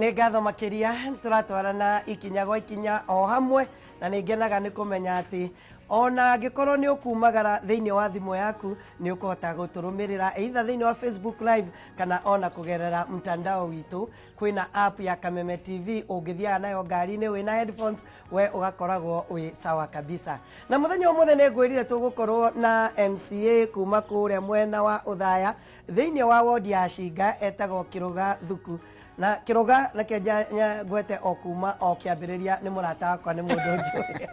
Nĩ ngatho makĩria, tũratwarana ikinya gwa ikinya o hamwe, na nĩ ngenaga nĩ kũmenya atĩ ona angĩkorwo nĩ ũkumagara thĩinĩ wa thimũ yaku, nĩ ũkũhota gũtũrũmĩrĩra either thĩinĩ wa Facebook Live kana ona kũgerera mtandao witũ. Kwĩna app ya Kameme TV, ũngĩthiaga nayo ngari-inĩ wĩna headphones, we ũgakoragwo wĩ sawa kabisa. Na mũthenya ũmũthĩ nĩ ngwĩrire tũgũkorwo na MCA kuma kũrĩa mwena wa Ũthaya thĩinĩ wa wodi ya Cinga, etagwo Kĩrũga Thuku. Na Kĩrũga, reke ngwete o kuma o kĩambĩrĩria, nĩ mũrata wakwa, nĩ mũndũ njũĩ,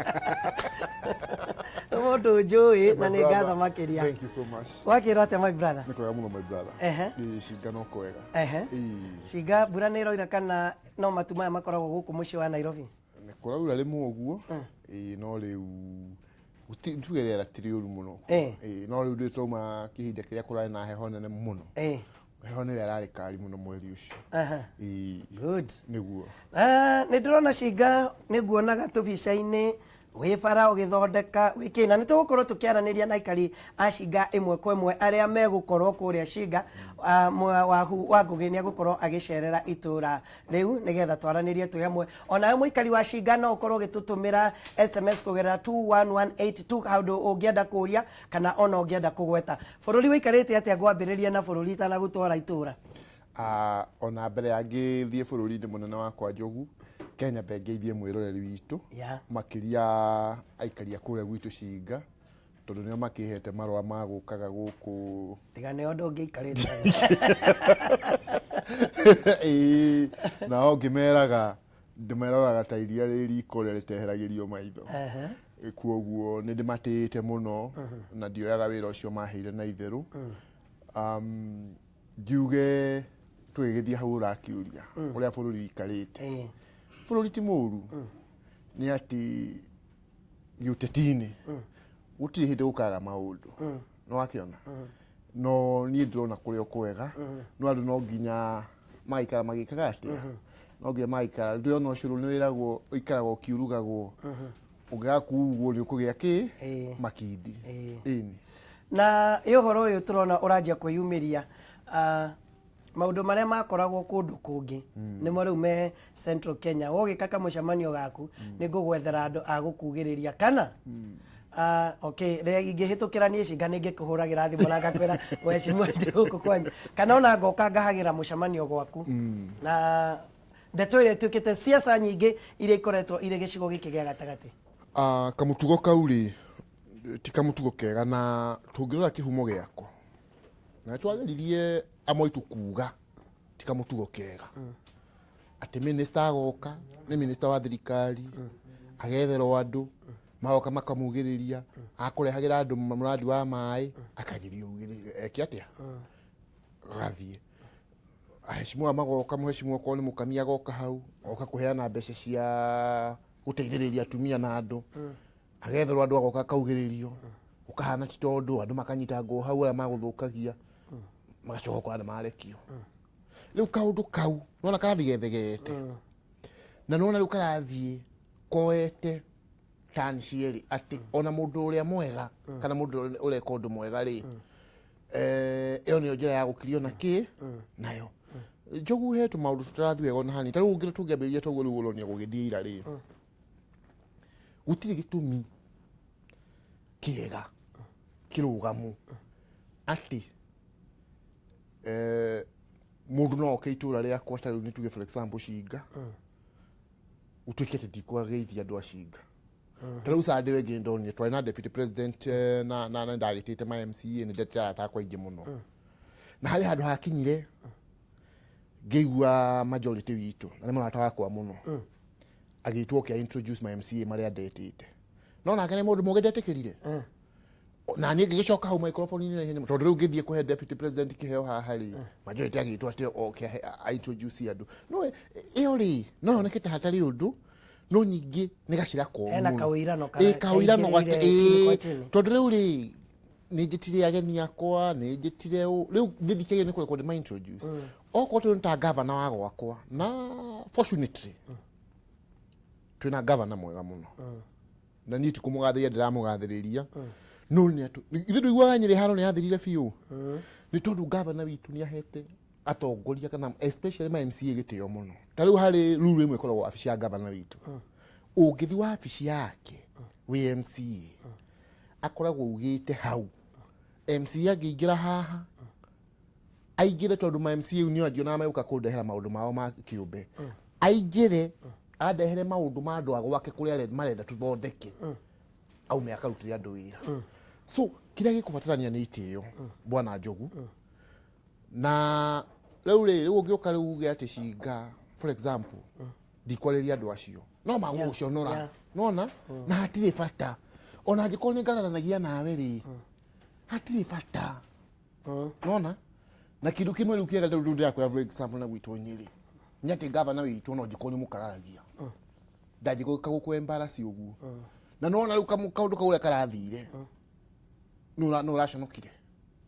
nĩ mũndũ njũĩ, na nĩ ngatho makĩria. Thank you so much. Wakĩrwo atĩa, my brother? Nĩ kwega mũno, my brother. Ĩ Cinga no kwega. Ĩĩ. Cinga mbura nĩ ĩroira kana no matu maya makoragwo gũkũ mũciĩ wa Nairobi? Nĩ kũraura rĩmwe ũguo. Ĩĩ, no rĩu tuge rĩera ti rĩũru mũno. Ĩĩ, no rĩu ndĩ twauma kĩhinda kĩrĩa kũrarĩ na heho nene mũno. Heho nĩyo ĩrarĩ kari mũno mweri ũcio. Ĩĩ. Good. Nĩguo. Ah, nĩ ndĩrona Cinga, nĩ nguonaga tũbica-inĩ wĩ bara ũgĩthondeka wĩkĩ, na nĩ tũgũkorwo tũkĩaranĩria na aikari a Cinga ĩmwe kwa ĩmwe arĩa megũkorwo kũrĩa Cinga. Ah, Wahu wa Ngũgĩ nĩ egũkorwo agĩcerera itũra rĩu nĩgetha twaranĩrie twĩ hamwe. Onawe mũikari wa Cinga no ũkorwo ũgĩtũtũmĩra SMS kũgerera 21182 handũ ũngĩenda kũria kana ona ũngĩenda kũgweta. Bũrũri ũikarĩte atĩa? Ngwambĩrĩria na bũrũri itanagũtwara itũra. Ah, ona mbere ya ngĩthiĩ bũrũri-inĩ mũnene wakwa Njogu Kenya, mbe ngeithie mwĩroreri witũ, makĩria aikari a kũrĩa gwitũ Cinga, tondũ nĩo makĩhete marũa ma gũkaga gũkũ. Tiga nĩ ũndũ ũngĩikarĩte. Ĩĩ, nao ngĩmeraga ndĩmeroraga ta iria rĩ riko ũrĩa rĩteheragĩrio maitho. Kuoguo nĩ ndĩmatĩĩte mũno na ndioyaga wĩra ũcio maheire na itherũ. Ngiuge tũgĩgĩthiĩ hau ũrakĩũria ũrĩa bũrũri ũikarĩte. Bũrũri ti mũru, nĩ atĩ gĩũteti-inĩ gũtirĩ hĩndĩ gũkaga maũndũ, nĩ wakĩona. No niĩ ndĩrona kũrĩ o kwega, no andũ no nginya magaikara magĩkaga atĩa, no nginya magaikara. Ndĩrona ũcũrũ nĩ wĩragwo ũikaraga ũkiurugagwo, ũngĩaga kuurugwo nĩ ũkũgĩa kĩ makindi. Ĩni. Na ĩ ũhoro ũyũ tũrona ũranjia kwĩyumĩria, ah, maũndũ marĩa makoragwo kũndũ kũngĩ nĩmo rĩu me Central Kenya. Wogĩka kamũcemanio gaku, nĩ ngũgwethera andũ a gũkugĩrĩria kana. Ah, okay, rĩrĩa ingĩhĩtũkĩra niĩ Cinga, nĩ ngĩkũhũragĩra thimũ na ngakwĩra mheshimiwa ndĩ gũkũ kwanyu, kana ona ngoka ngahagĩra mũcemanio gwaku. Na ndeto ĩrĩa ĩtuĩkĩte siasa nyingĩ iria ikoretwo irĩ gĩcigo gĩkĩ gĩa gatagatĩ. Ah, kamũtugo kau rĩ, ti kamũtugo kega, na tũngĩrora kĩhumo gĩako na twageririe amwe aitũ kuga ti kamũtugo kega atĩ minista agoka, nĩ minista wa thirikari, agetherwo andũ magoka makamugĩrĩria, akũrehagĩra andũ mũrandi wa maĩ, akagirio eke atĩa, agathiĩ aheshimiwa magoka, mũheshimiwa okorwo nĩ mũkami agoka hau, oka kũheana mbeca cia gũteithĩrĩria atumia na andũ, agetherwo andũ agoka akaugĩrĩrio, ũkahana ti tondũ andũ makanyitangwo hau, arĩa magũthũkagia magacoka ũkona nĩ marekio. Rĩu kaũndũ kau nona karathiĩ gethegete, na nona rĩu karathiĩ koete tani cierĩ, atĩ ona mũndũ ũrĩa mwega kana mũndũ ũrĩa ũreka ũndũ mwega rĩ, ĩyo nĩyo njĩra ya gũkirio na kĩ nayo. Njogu, he tũmaũndũ tũtarathiĩ wega ona hanini. Ta rĩu tũngĩambĩrĩria toguo rĩu ũronia gũgĩthiĩ ira rĩ, gũtirĩ gĩtũmi kĩega kĩrũgamu atĩ mũndũ no oke itũra rĩakwa, ta rĩu nĩ tuge for example Cinga, ũtuĩke atĩ ndikwageithia andũ a Cinga. Ta rĩu Sunday ĩngĩ ndonire twarĩ na deputy president, na ndagĩtĩte ma MCA, nĩ ndetete arata akwa aingĩ mũno, na harĩ handũ hakinyire ngĩigua majority witũ, na nĩ mũrata wakwa mũno, agĩtwo oke introduce ma MCA marĩa ndetĩte, no nake nĩ mũndũ mũgĩ, ndetĩkĩrire. Na niĩ ngĩgĩcoka hau microphone-inĩ na ihenya mũno, tondũ rĩu ngĩthiĩ kũhe deputy president kĩheo haha rĩ, majority agĩtwo atĩ oke a introduce andũ. No ĩyo rĩ, no yoneke ta hatarĩ ũndũ, no ningĩ nĩ gacĩra koru Hena mũno. kawĩirano Ĩ, kawĩirano kaingĩrĩire gake chini kwa ĩ, chini. Tondũ rĩu rĩ, nĩ njĩtire ageni akwa, nĩ njĩtire ũ, rĩu nĩ ndikĩgĩa nĩ kũrekwo ndĩma introduce okorwo tũrĩ ta gavana wa gwakwa. Na fortunately twĩna gavana mwega mũno, na niĩ ti kũmũgathĩrĩria ndĩramũgathĩrĩria, no nĩ atũ ithuĩ ndũiguaga Nyĩrĩ haro nĩ yathirire biũ, nĩ tondũ gavana witũ nĩ ahete Atongoria kana especially ma MCA gĩtĩo mũno. Ta rĩu harĩ rule ĩmwe ĩkoragwo wabici ya gavana witũ, ũngĩthiĩ wabici yake wĩ MCA, akoragwo augĩte hau MCA angĩingĩra haha aingĩre, tondũ ma MCA nĩ angĩonaga megũka kũndehera maũndũ mao ma kĩũmbe, aingĩre andehere maũndũ ma andũ a gwake kũrĩa marenda tũthondeke, aume akarutĩre andũ wĩra. So kĩrĩa gĩkũbatarania nĩ itĩo, bwana Njogu. Na rĩu rĩ, rĩu ũngĩũka rĩu uge atĩ cinga, for example, ndikwarĩria andũ acio no magũgũconora. Nona na hatirĩ bata, ona angĩkorwo nĩ ngararanagia nawe rĩ, hatirĩ bata. Nona na kĩndũ kĩmwe rĩu kĩega rĩu ndĩrakwĩra, for example, na gwitũ Nyĩrĩ nĩ atĩ gavana witũ no njĩkorwo nĩ mũkararagia, ndanjĩka gũkũ embarrass ũguo. Na nona rĩu kaũndũ kau ũrĩa karathire, nĩ ũraconokire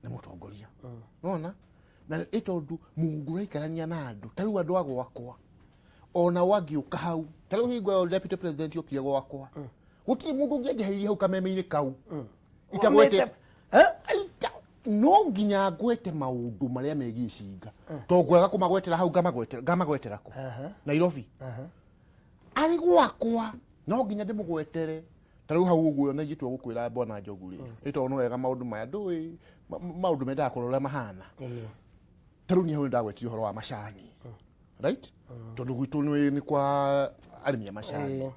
nĩ mũtongoria. Nona na ĩ tondũ mũndũ ũraikarania na andũ ta rĩu andũ a gwakwa ona wangĩũka hau, ta rĩu hingo ĩyo deputy president okire gwakwa, gũtirĩ mũndũ ũngĩanjeheririe hau kameme-inĩ kau itagwete. Eh? No nginya ngwete maũndũ marĩa megiĩ cinga, to ngwega kũmagwetera hau, ngamagwetera kũ? Nairobi arĩ gwakwa no nginya ndĩmũgwetere. Ta rĩu hau ũguo na ingĩtua gũkwĩra, bwana Njogu rĩ, ĩ tondũ no wega maũndũ maya ndũĩ maũndũ mendaga kũrora ũrĩa mahana. Ta rĩu niĩ hau nĩndagwetire ũhoro wa macani, right? Tondũ gwitũ nĩ kwa arĩmi a macani.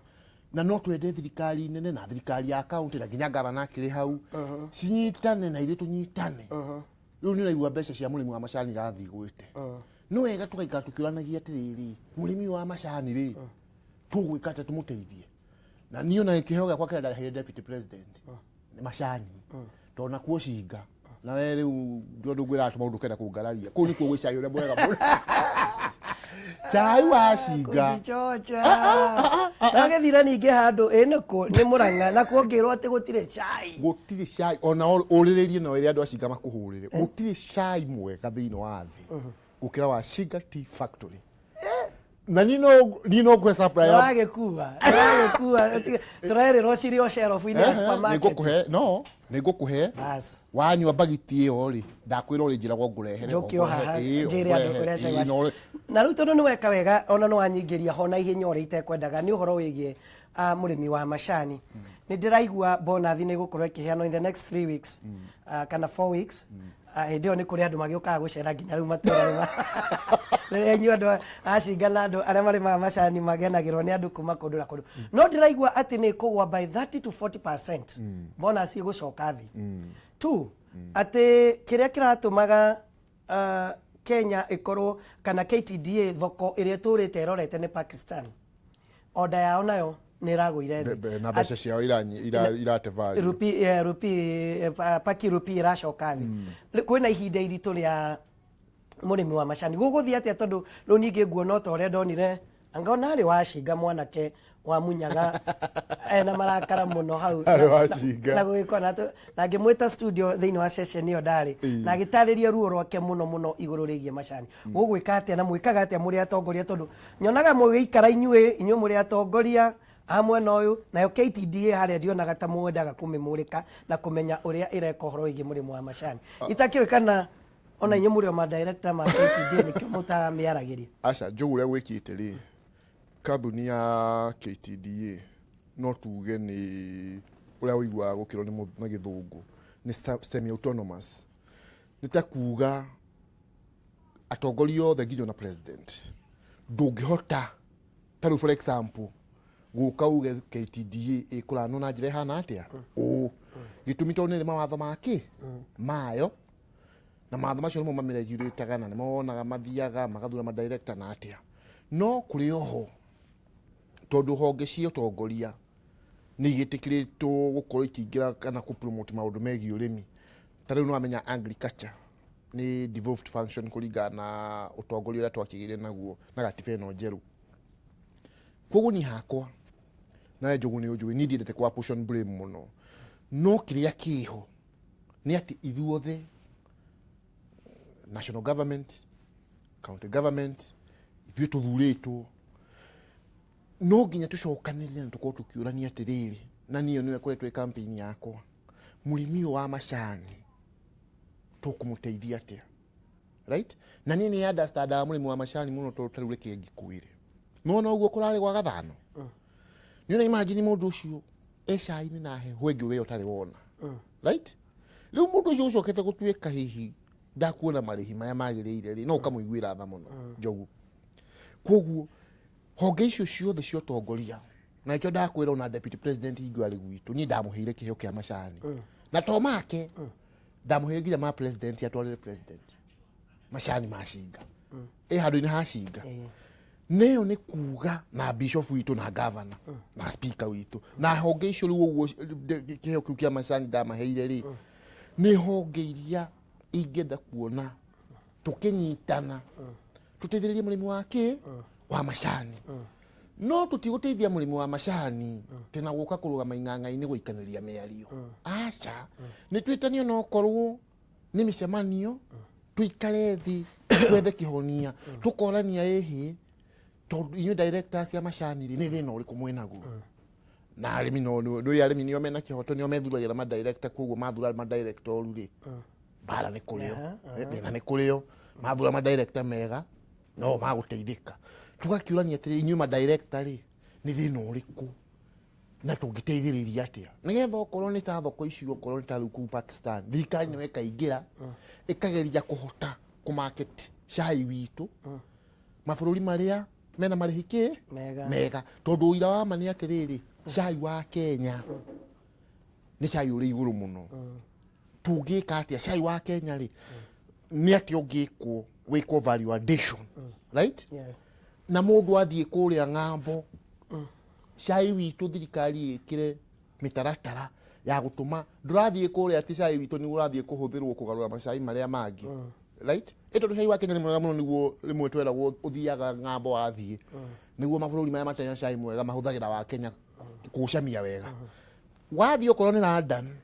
Na no twende thirikari nene na thirikari ya kaunti na nginya gavana akĩrĩ hau cinyitane na ithuĩ tũnyitane. Rĩu nĩ ũraigua mbeca cia mũrĩmi wa macani irathiĩ igwĩte. Nĩ wega tũgaikara tũkĩũranagia atĩrĩrĩ, mũrĩmi ũyũ wa macani rĩ, tũgwĩka atĩa tũmũteithie? Na niĩ ona kĩheo gĩakwa kĩrĩa ndareheire deputy president nĩ macani, tondũ nakuo cinga na we rĩu ndũ ngwĩraga tũmaũndũ kenda kũngararia kũu nĩkuo gwĩ cai ũrĩa mwega mũno, cai wa cinga. Kũnjichocha ndagĩthire ningĩ handũ ĩ nĩkũ nĩ Mũrang'a, nakuo ngĩrwo atĩ gũtirĩ cai. Gũtirĩ cai ona ũrĩrĩrie na ũrĩa andũ a cinga makũhũrĩre, gũtirĩ cai mwega thĩinĩ wa thĩ gũkĩra wa Shinga Tea Factory. Na niĩ no ngũhe supply ya Tũragĩkua tũrerĩrwo cirĩ o shelf-inĩ ya supermarket. Nĩngũkũhe, no nĩngũkũhe. Bas. Wanyua bagiti ĩyo rĩ, ndakwĩra ũrĩ njĩragwo ngũrehere. Njoke o haha Ĩĩ, njĩre andũ ngũrehere. ũrĩa cai Ĩĩ, no na rĩu tondũ nĩ weka wega ona nĩ wanyingĩria ho na ihenya ũrĩa itekwendaga nĩ ũhoro wĩgiĩ mũrĩmi wa macani. Nĩ ndĩraigua bonathi nĩ ĩgũkorwo ĩkĩheanwo in the next 3 weeks kana 4 weeks. Hĩndĩ ĩyo nĩ kũrĩ andũ magĩũkaga gũcera nginya rĩu matũra rĩrĩa inyuĩ andũ acinga na andũ arĩa marĩmaga macani magenagĩrwo nĩ andũ kuma kũndũ na kũndũ. No ndĩraigua atĩ nĩ ĩkũgwa by 30 to 40%, bonus ĩgũcoka thĩ. Two, atĩ kĩrĩa kĩratũmaga Kenya ĩkorwo kana KTDA thoko ĩrĩa ĩtũrĩte ĩrorete nĩ Pakistan, order yao nayo nĩ ĩragũire thĩ. Na mbeca ciao irate value. Rupi, rupi, paki rupi ĩracoka thĩ. Kwĩna ihinda iritũ rĩa mũrĩmi wa macani, gũgũthiĩ atĩa? Tondũ rĩu ningĩ nguona o ta ũrĩa ndonire anga ona arĩ wacinga mwanake wa Munyaga ena marakara mũno hau. Arĩ wacinga. Na gũgĩkorwo na ngĩmwĩta studio thĩinĩ wa ceceni ĩyo ndarĩ na agĩtarĩria ruo rwake mũno mũno igũrũ rĩgiĩ macani. Gũgwĩka atĩa na mwĩkaga atĩa mũrĩ atongoria? Tondũ nyonaga mũgĩikara inyuĩ mũrĩ atongoria a mwena ũyũ, nayo KTDA harĩa ndionaga ta mwendaga kũmĩmũrĩka na kũmenya ũrĩa ĩreka ũhoro wĩgiĩ mũrĩmo wa macani. Itakĩũĩ kana ona inyuĩ mũrĩ o ma director ma KTDA nĩkĩo mũtamĩaragĩria. Aca, Njogu, ũrĩa gwĩkĩte rĩ, kambuni ya KTDA no tuge nĩ ũrĩa ũiguaga gũkĩrwo nĩ na gĩthũngũ nĩ semi autonomous. Nĩ ta kuga atongoria othe nginya ona president ndũngĩhota ta rĩu, for example, gũka uge KTDA ĩkũranwo na njĩra ĩhana atĩa ũũ. Gĩtũmi tondũ nĩ ĩrĩ mawatho makĩ mayo, na mawatho macio nĩmo mamĩregulataga na nĩmo wonaga mathiaga magathura madirector na atĩa. No kũrĩ oho tondũ honge cia ũtongoria nĩ igĩtĩkĩrĩtwo gũkorwo ikĩingĩra kana kũ promote maũndũ megiĩ ũrĩmi. Ta rĩu nĩwamenya agriculture nĩ devolved function kũringana na ũtongoria ũrĩa twakĩgĩire naguo na gatiba ĩno njerũ. Koguo niĩ hakwa nawe Njogu nĩ ũnjũĩ, niĩ ndiendete kwa apportion blame mũno, no kĩrĩa kĩho nĩ atĩ ithuothe, national government, county government, ithuĩ tũthurĩtwo, no nginya tũcokanĩrĩre na tũkorwo tũkĩũrania atĩrĩrĩ, na niĩ nĩyo ĩkoretwo ĩ campaign yakwa, mũrĩmi ũyũ wa macani tũkũmũteithia atĩa? Right, na niĩ nĩ understandaga mũrĩmi wa macani mũno, tondũ ta rĩu reke ngĩkwĩre, nĩwona ũguo kũrarĩ gwa gathano, nĩona imagine mũndũ ũcio e cai-inĩ na heho ĩngĩ we ũtarĩ wona, right? Rĩu mũndũ ũcio ũcokete gũtuĩka hihi ndakuona marĩhi marĩa magĩrĩire rĩ, no ũkamũiguĩra tha mũno, Njogu. Koguo honge icio ciothe cia ũtongoria, na nĩkĩo ndakwĩra ona deputy president hingo arĩ gwitũ, niĩ ndamũheire kĩheo kĩa macani, na to make, ndamũheire nginya ma president, atwarĩre president macani ma cinga ĩ handũ-inĩ ha cinga. Nĩyo nĩ kuga na bishop witũ na gavana na speaker witũ na honge icio. Rĩu ũguo kĩheo kĩu kĩa macani ndamaheire rĩ, nĩ honge iria ingĩenda kuona tũkĩnyitana tũteithĩrĩrie mũrĩmi wa kĩ wa macani. No tũtigũteithia mũrĩmi wa macani tena gũka kũrũgama ing'ang'a-inĩ gũikanĩria mĩario, aca. Nĩ twĩtanio, no korwo nĩ mĩcemanio, tũikare thĩ twethe kĩhonia, tũkorania ĩhĩ, tondũ inyuĩ directors a macani rĩ, nĩ thĩna ũrĩkũ mwĩnaguo na arĩmi? No nĩ arĩmi nĩo mena kĩhoto, nĩo methuragĩra madirector. Koguo mathura madirector oru rĩ, mbara nĩ kũrĩo. Thĩna nĩ kũrĩo. Mathura madirector mega no magũteithĩka. Tũgakĩũrania atĩrĩ, inyuĩ madirector rĩ, nĩ thĩna ũrĩkũ na tũngĩteithĩrĩria atĩa nĩgetha okorwo nĩ ta thoko icio, okorwo nĩ ta rĩu kũu Pakistan, thirikari nĩyo ĩkaingĩra ĩkageria kũhota kũmarket cai witũ mabũrũri marĩa mena marĩhi kĩ mega. Mega, tondũ ũira wa ma nĩ atĩrĩrĩ, cai wa Kenya nĩ cai ũrĩ igũrũ mũno. Tũngĩka atĩa cai wa Kenya rĩ, nĩ atĩa ũngĩkwo wĩkwo value addition, right? Yeah. Na mũndũ athiĩ kũrĩa ng'ambo, cai witũ thirikari ĩkĩre mĩtaratara ya gũtũma ndũrathiĩ kũrĩa atĩ cai witũ nĩguo ũrathiĩ kũhũthĩrwo kũgarũra macai marĩa mangĩ, right? Ĩ tondũ cai wa Kenya nĩ mwega mũno, nĩguo rĩmwe tweragwo ũthiaga ng'ambo, wathiĩ nĩguo mabũrũri marĩa matarĩ na cai mwega mahũthagĩra wa Kenya kũũcamia wega. Wathiĩ okorwo nĩ London,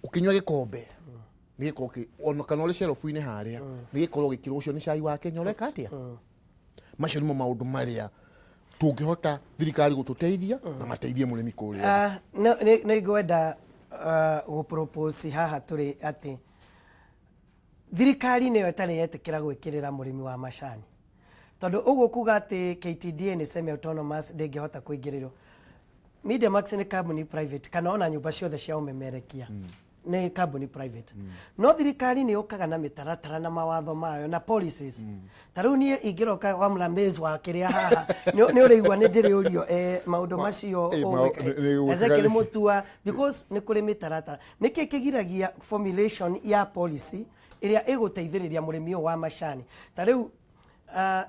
ũkĩnyua gĩkombe nĩ gĩkorwo ona kana ũrĩ shelf-inĩ harĩa nĩ gĩkorwo gĩkĩrwo ũcio nĩ cai wa Kenya, ũreka atĩa? Macio nĩmo maũndũ marĩa tũngĩhota thirikari gũtũteithia na mateithie mũrĩmi kũrĩa. Ah, nĩ ngwenda gũ propose haha tũrĩ atĩ thirikari nĩyo ĩtarĩ yetĩkĩra gwĩkĩrĩra mũrĩmi wa macani, tondũ ũguo kuga atĩ KTDA nĩ semi autonomous, ndĩngĩhota kũingĩrĩrwo. Media Max nĩ kambuni private, kana ona nyũmba ciothe cia ũmemerekia nĩ kambuni private, no thirikari nĩ yũkaga na mĩtaratara na mawatho mayo na policies. Ta rĩu niĩ ingĩroka wa Mlamezi wa kĩrĩa haha, nĩ ũrĩigua nĩ ndĩrĩũrio maũndũ macio ũgwĩka. Nĩ ũgwĩka Ezekiel rĩ? Mutua, because nĩ kũrĩ mĩtaratara. Nĩkĩ kĩgiragia formulation ya policy ĩrĩa ĩgũteithĩrĩria mũrĩmi ũyũ wa macani? Ta rĩu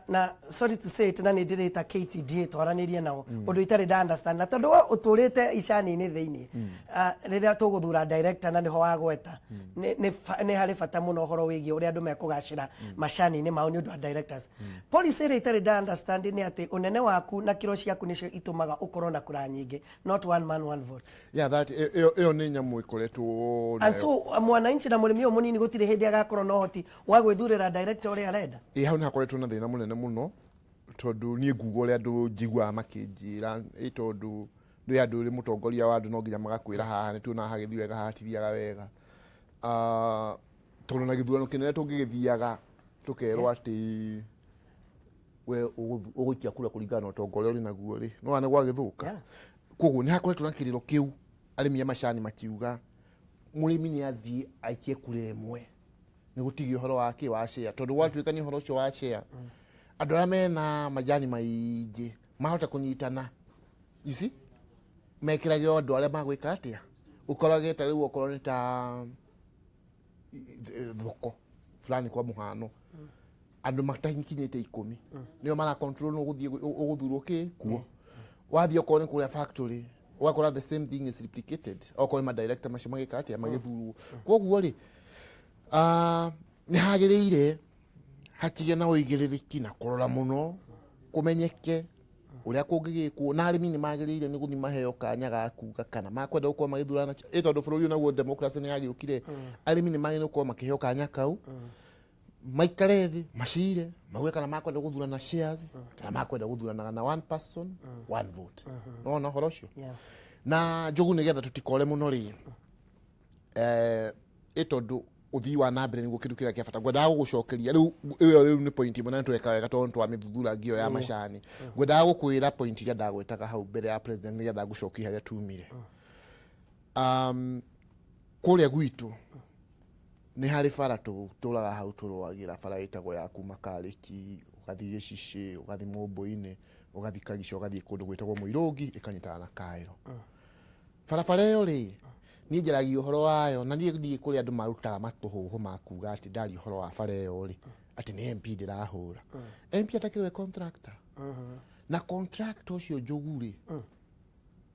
na sorry to say it, na nĩ ndĩrĩta KTDA twaranĩrie nao ũndũ itarĩ nda understand, na tondũ we ũtũrĩte icani-inĩ thĩinĩ, rĩrĩa tũgũthura director na nĩho wagweta, nĩ harĩ bata mũno ũhoro wĩgiĩ ũrĩa andũ mekũgacĩra macani-inĩ mao nĩ ũndũ wa directors. Policy ĩrĩa itarĩ nda understand nĩ atĩ ũnene waku na kiro ciaku nĩcio itũmaga ũkorwo na kura nyingĩ, not one man one vote. Yeah, that ĩyo nĩ nyamũ ĩkoretwo And nayo. so mwananchi na mũrĩmi ũyũ mũnini gũtirĩ hĩndĩ agakorwo na ũhoti wa gwĩthurĩra director ũrĩa arenda. Ĩ hau nĩ hakoretwo na thĩna mũnene mũno, tondũ niĩ nguga ũrĩa andũ njiguaga makĩnjĩra, ĩ tondũ nĩ andũ ũrĩ mũtongoria wa andũ, no nginya magakwĩra haha nĩ tuonaga hagĩthiĩ wega, haha hatithiaga wega. Ah, tondũ na gĩthurano kĩnene tũngĩgĩthiaga tũkerwo atĩ we ũgũikia kura kũringana na ũtonga ũrĩa ũrĩ naguo rĩ, no nĩ gwagĩthũka. Koguo nĩ hakoretwo na kĩrĩro kĩu, arĩmi a macani makiuga mũrĩmi nĩ athiĩ aikie kura ĩmwe nĩ gũtigia ũhoro wa kĩ wa share, tondũ gwatuĩka nĩ ũhoro ũcio wa share, andũ arĩa mena majani maingĩ mahota kũnyitana ici mekĩrage andũ arĩa magwĩka atĩa. Ũkorage ta rĩu okorwo nĩ ta thoko fulani, kwa mũhano, andũ matakinyĩte 10 nĩo mara control nũ ũgũthiĩ ũgũthurwo kĩ kuo. Wathiĩ okorwo nĩ kũrĩa factory, ũgakora the same thing is replicated, okorwo nĩ madirector macio magĩka atĩa, magĩthurwo. Koguo rĩ, nĩ hagĩrĩire hakĩgĩe na ũigĩrĩrĩki na kũrora mũno kũmenyeke ũrĩa kũngĩgĩkwo, na arĩmi nĩ magĩrĩire nĩ gũthiĩ maheo kanya ga kuga kana makwenda gũkorwo magĩthurana, ĩ tondũ bũrũri ũyũ naguo democracy nĩ yagĩũkire. Arĩmi nĩ magĩrĩire gũkorwo makĩheo kanya kau maikare thĩ macire mauge kana makwenda gũthurana shares kana makwenda gũthuranaga na one person one vote. Nona ũhoro ũcio? Yeah. Na Njogu, nĩgetha tũtikore mũno rĩ, ĩ tondũ Ũthii wa na mbere nĩguo kĩndũ kĩrĩa kĩa bata ngwendaga gũgũcokeria rĩu. Ĩyo rĩu nĩ point ĩmwe na nĩtweka wega tondũ nĩtwamĩthuthura ngio ya macani. Ngwendaga gũkwĩra point iria ndagwetaga hau mbere ya president nĩgetha ngũcokie harĩa tumire. Kũrĩa gwitũ nĩ harĩ bara tũraga hau tũrũagĩra, bara ĩtagwo ya kuma Karĩki ũgathiĩ Gĩcicĩ, ũgathiĩ Mũmbũ-inĩ, ũgathiĩ Kagico, ũgathiĩ kũndũ gwĩtagwo Mũirũngi, ĩkanyitana na Kaĩro. Barabara ĩyo rĩ, niĩ njaragia ũhoro wayo na niĩ ndiĩ kũrĩa andũ marutaga matũhũhũ ma kuga atĩ ndaria ũhoro wa bara ĩyo rĩ, atĩ nĩ MP ndĩrahũra. MP atakĩrĩ we contractor na contractor ũcio Njogu rĩ,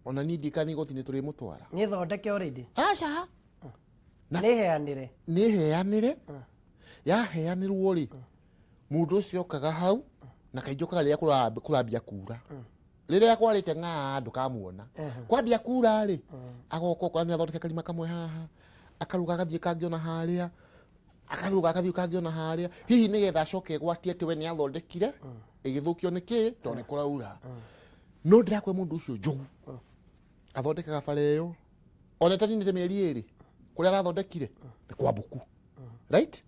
ona niĩ ndiĩ kana igoti nĩ tũrĩmũtwara. Nĩ thondeke already? Aca. Nĩ heanĩre? Nĩ heanĩre. Yaheanĩrwo rĩ, mũndũ ũcio okaga hau na kaingĩ okaga rĩrĩa kũrambia kura. Rĩrĩa kwarĩte ng'aa ndũkamuona. Kwambia kura rĩ, agoka okorwo nĩ athondeke karima kamwe haha, akaruga agathiĩ kangĩ ona harĩa, akaruga agathiĩ kangĩ ona harĩa, hihi nĩgetha acoke egwatie atĩ we nĩ athondekire ĩgĩthũkio nĩ kĩ tondũ nĩ kũraura. No ndĩrakwe mũndũ ũcio Njogu athondekaga bara ĩyo ona ĩtaninĩte mĩeri 2, kũrĩa arathondekire nĩ kwa mbuku, right?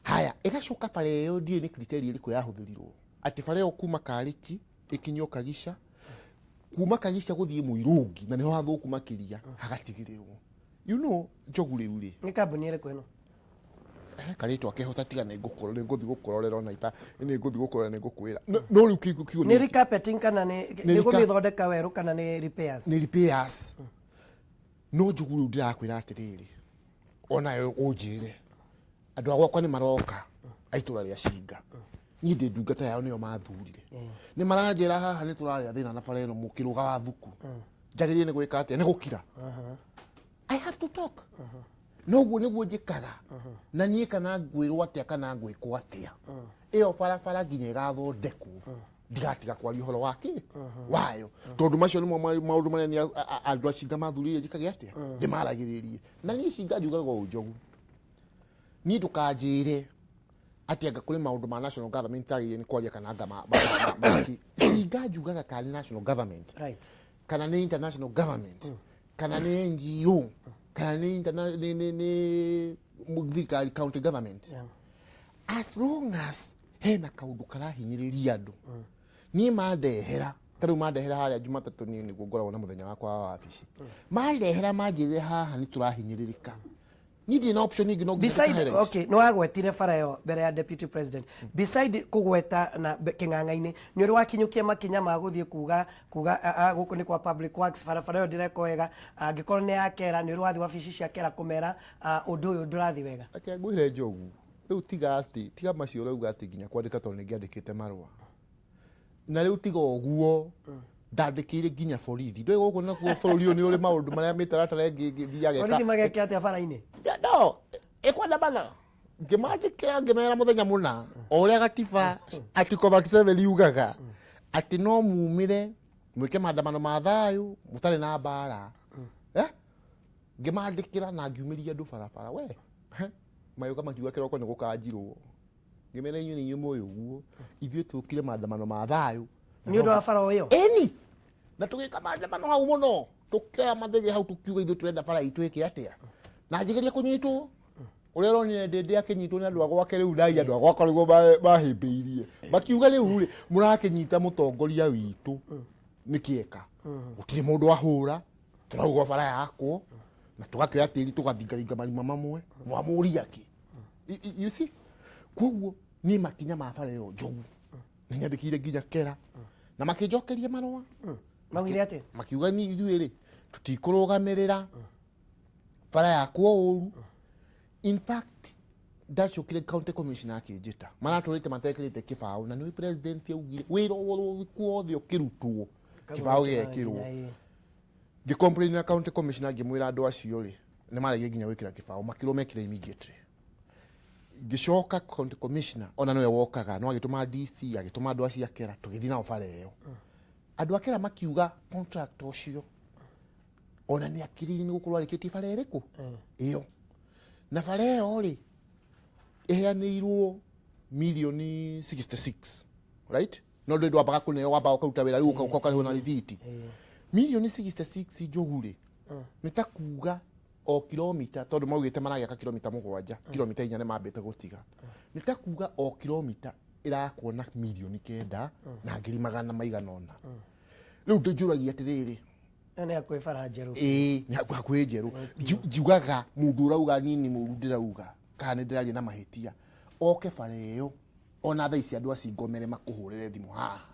Haya, ĩgacoka bara ĩyo ndiũĩ nĩ criteria ĩrĩkũ yahũthĩrirwo atĩ bara ĩyo kuma Karĩki ĩkinyio Kagica, kuma Kagica gũthiĩ Mũirũngi na nĩho hathũku makĩria hagatigĩrĩrwo. Njogu rĩu rĩ, Nĩ kambuni ĩrĩkũ ĩno? He karĩtwa kehota tiga nĩ ngũkorwo nĩ ngũthiĩ gũkũrorera ona ita nĩ ngũthiĩ gũkũrorera nĩ ngũkwĩra. No rĩu kiugo Nĩ recarpeting kana nĩ Nĩ nĩ gũmĩthondeka werũ kana nĩ repairs? Nĩ repairs. No Njogu rĩu ndĩrakwĩra atĩrĩrĩ, onawe ũnjĩre, andũ a gwakwa nĩ maroka a itũra rĩa Cinga, niĩ ndĩ ndungata yao, nĩo mathurire, nĩ maranjĩra haha nĩ tũrarĩa thĩna na bara ĩno mũkĩrũga wa thuku. Njagĩrĩire nĩ gwĩka atĩa? Nĩ gũkira? I have to talk. Noguo nĩguo njĩkaga na niĩ, kana ngwĩrwo atĩa kana ngwĩkwo atĩa, ĩyo barabara nginya ĩgathondekwo ndigatiga kwaria ũhoro wa kĩ wayo, tondũ macio nĩmo maũndũ marĩa niĩ andũ a Cinga mathurire njĩkage atĩa, ndĩmaragĩrĩrie. Na niĩ Cinga njugaga ũũ, Njogu, niĩ ndũkanjĩre atĩ anga kũrĩ maũndũ ma national government tagĩrĩire nĩ kwaria kana anga Cinga njugaga kana nĩ national government kana nĩ international government kana nĩ NGO kana nĩ nĩ thirikari, county government, as long as hena kaũndũ karahinyĩrĩria andũ, niĩ mandehera. Ta rĩu mandehera harĩa Jumatatũ, niĩ nĩguo ngoragwo na mũthenya wakwa wa wabici, mandehera manjĩrĩre haha nĩ tũrahinyĩrĩrĩka, niĩ ndirĩ na option ĩngĩ no nginya Beside ndĩka-highlight. Okay, nĩ wagwetire bara ĩyo mbere ya deputy president. Beside kũgweta na kĩng'ang'a-inĩ, nĩ ũrĩ wakinyũkia makinya ma gũthiĩ kuga gũkũ nĩ kwa public works, barabara ĩyo ndĩreka wega? Angĩkorwo nĩ ya kera, nĩ ũrĩ wathiĩ wabici cia kera kũmera ũndũ ũyũ ndũrathiĩ wega? Reke ngwĩre Njogu, rĩu tiga atĩ tiga macio ũrauga atĩ nginya kwandĩka, tondũ nĩ ngĩandĩkĩte marũa na rĩu tiga ũguo ndandĩkĩire nginya borithi. Ndũĩ gũkũ nakuo bũrũri ũyũ nĩ ũrĩ maũndũ marĩa mĩtaratara ĩngĩ ĩthiaga Borithi mageke atĩa bara-inĩ? No ĩkwandamana ngĩmandĩkĩra ngĩmera mũthenya mũna o ũrĩa gatiba article 37 yugaga atĩ no mumĩre mwĩke maandamano ma thayũ mũtarĩ na mbara, eh? Ngĩmandĩkĩra na ngiumĩria andũ barabara we. He, mayũka makiuga kĩroko nĩ gũkanjirwo. Ngĩmera inyuĩ nĩ inyuĩ mũĩ ũguo ithuĩ tũkire maandamano ma thayũ Nĩ ũndũ wa bara o ĩyo? Ĩni, na tũgĩka maandamano hau mũno, tũkĩoya mathĩgĩ hau, tũkiuga ithuĩ tũrenda bara itũ ĩke atĩa. Na njĩgeria kũnyitwo ũrĩa ũronire ndĩndĩ akĩnyitwo nĩ andũ a gwake. Rĩu ndai andũ a gwakwa nĩguo mahĩmbĩirie, makiuga rĩu rĩ mũrakĩnyita mũtongoria witũ nĩ kĩeka, gũtirĩ mũndũ ahũra, tũrauga bara yakwo na tũgakĩoya tĩri tũgathingaringa marima mamwe, mwamũria kĩ? You see, koguo niĩ makinya ma bara ĩyo Njogu nĩ nyandĩkĩire nginya kera na makĩnjokeria marũa. Maugire atĩa? Makiuga ni ithuĩ rĩ tũtikũrũgamĩrĩra bara yakwo ũru. In fact, ndacokire county commissioner akĩnjĩta maratũrĩte matekĩrĩte kĩbaũ, na nĩ president augire wĩra wothe wothe ũkĩrutwo kĩbaũ gĩgekĩrwo. Ngĩcomplain na county commissioner, ngĩmwĩra andũ acio rĩ nĩ maregie nginya gwĩkĩra kĩbaũ, makĩrwo mekĩre immediately. Ngĩcoka county commissioner ona nĩwe wokaga no agĩtũma DC, agĩtũma andũ acio akera, tũgĩthiĩ nao bara ĩyo. Andũ akera makiuga contract ũcio ona nĩ akĩrĩire nĩ gũkorwo arĩkĩtie bara ĩrĩkũ ĩyo, na bara ĩyo rĩ ĩheanĩirwo milioni 66, right? No ndũ ndwambaga kũneo, wambaga ũkaruta wĩra, rĩu ũkarĩhwo na rithiti. Milioni 66 Njogu rĩ, nĩ ta kuga O kilomita tondũ maugĩte maragĩaka kilomita 7, kilomita 4 nĩ mambĩte gũtiga. Nĩ ta kuga o kilomita ĩrakwo na 900,000 na ngiri magana maigana ũna. Rĩu ndĩnjũragia atĩrĩrĩ, Ĩyo nĩ hakuhĩ bara njerũ. Ĩĩ, nĩ hakuhĩ njerũ. Njugaga mũndũ ũrauga nini mũru ndĩrauga kana nĩ ndĩraria na mahĩtia oke bara ĩyo ona thaa ici andũ acingomere makũhũrĩre thimũ haha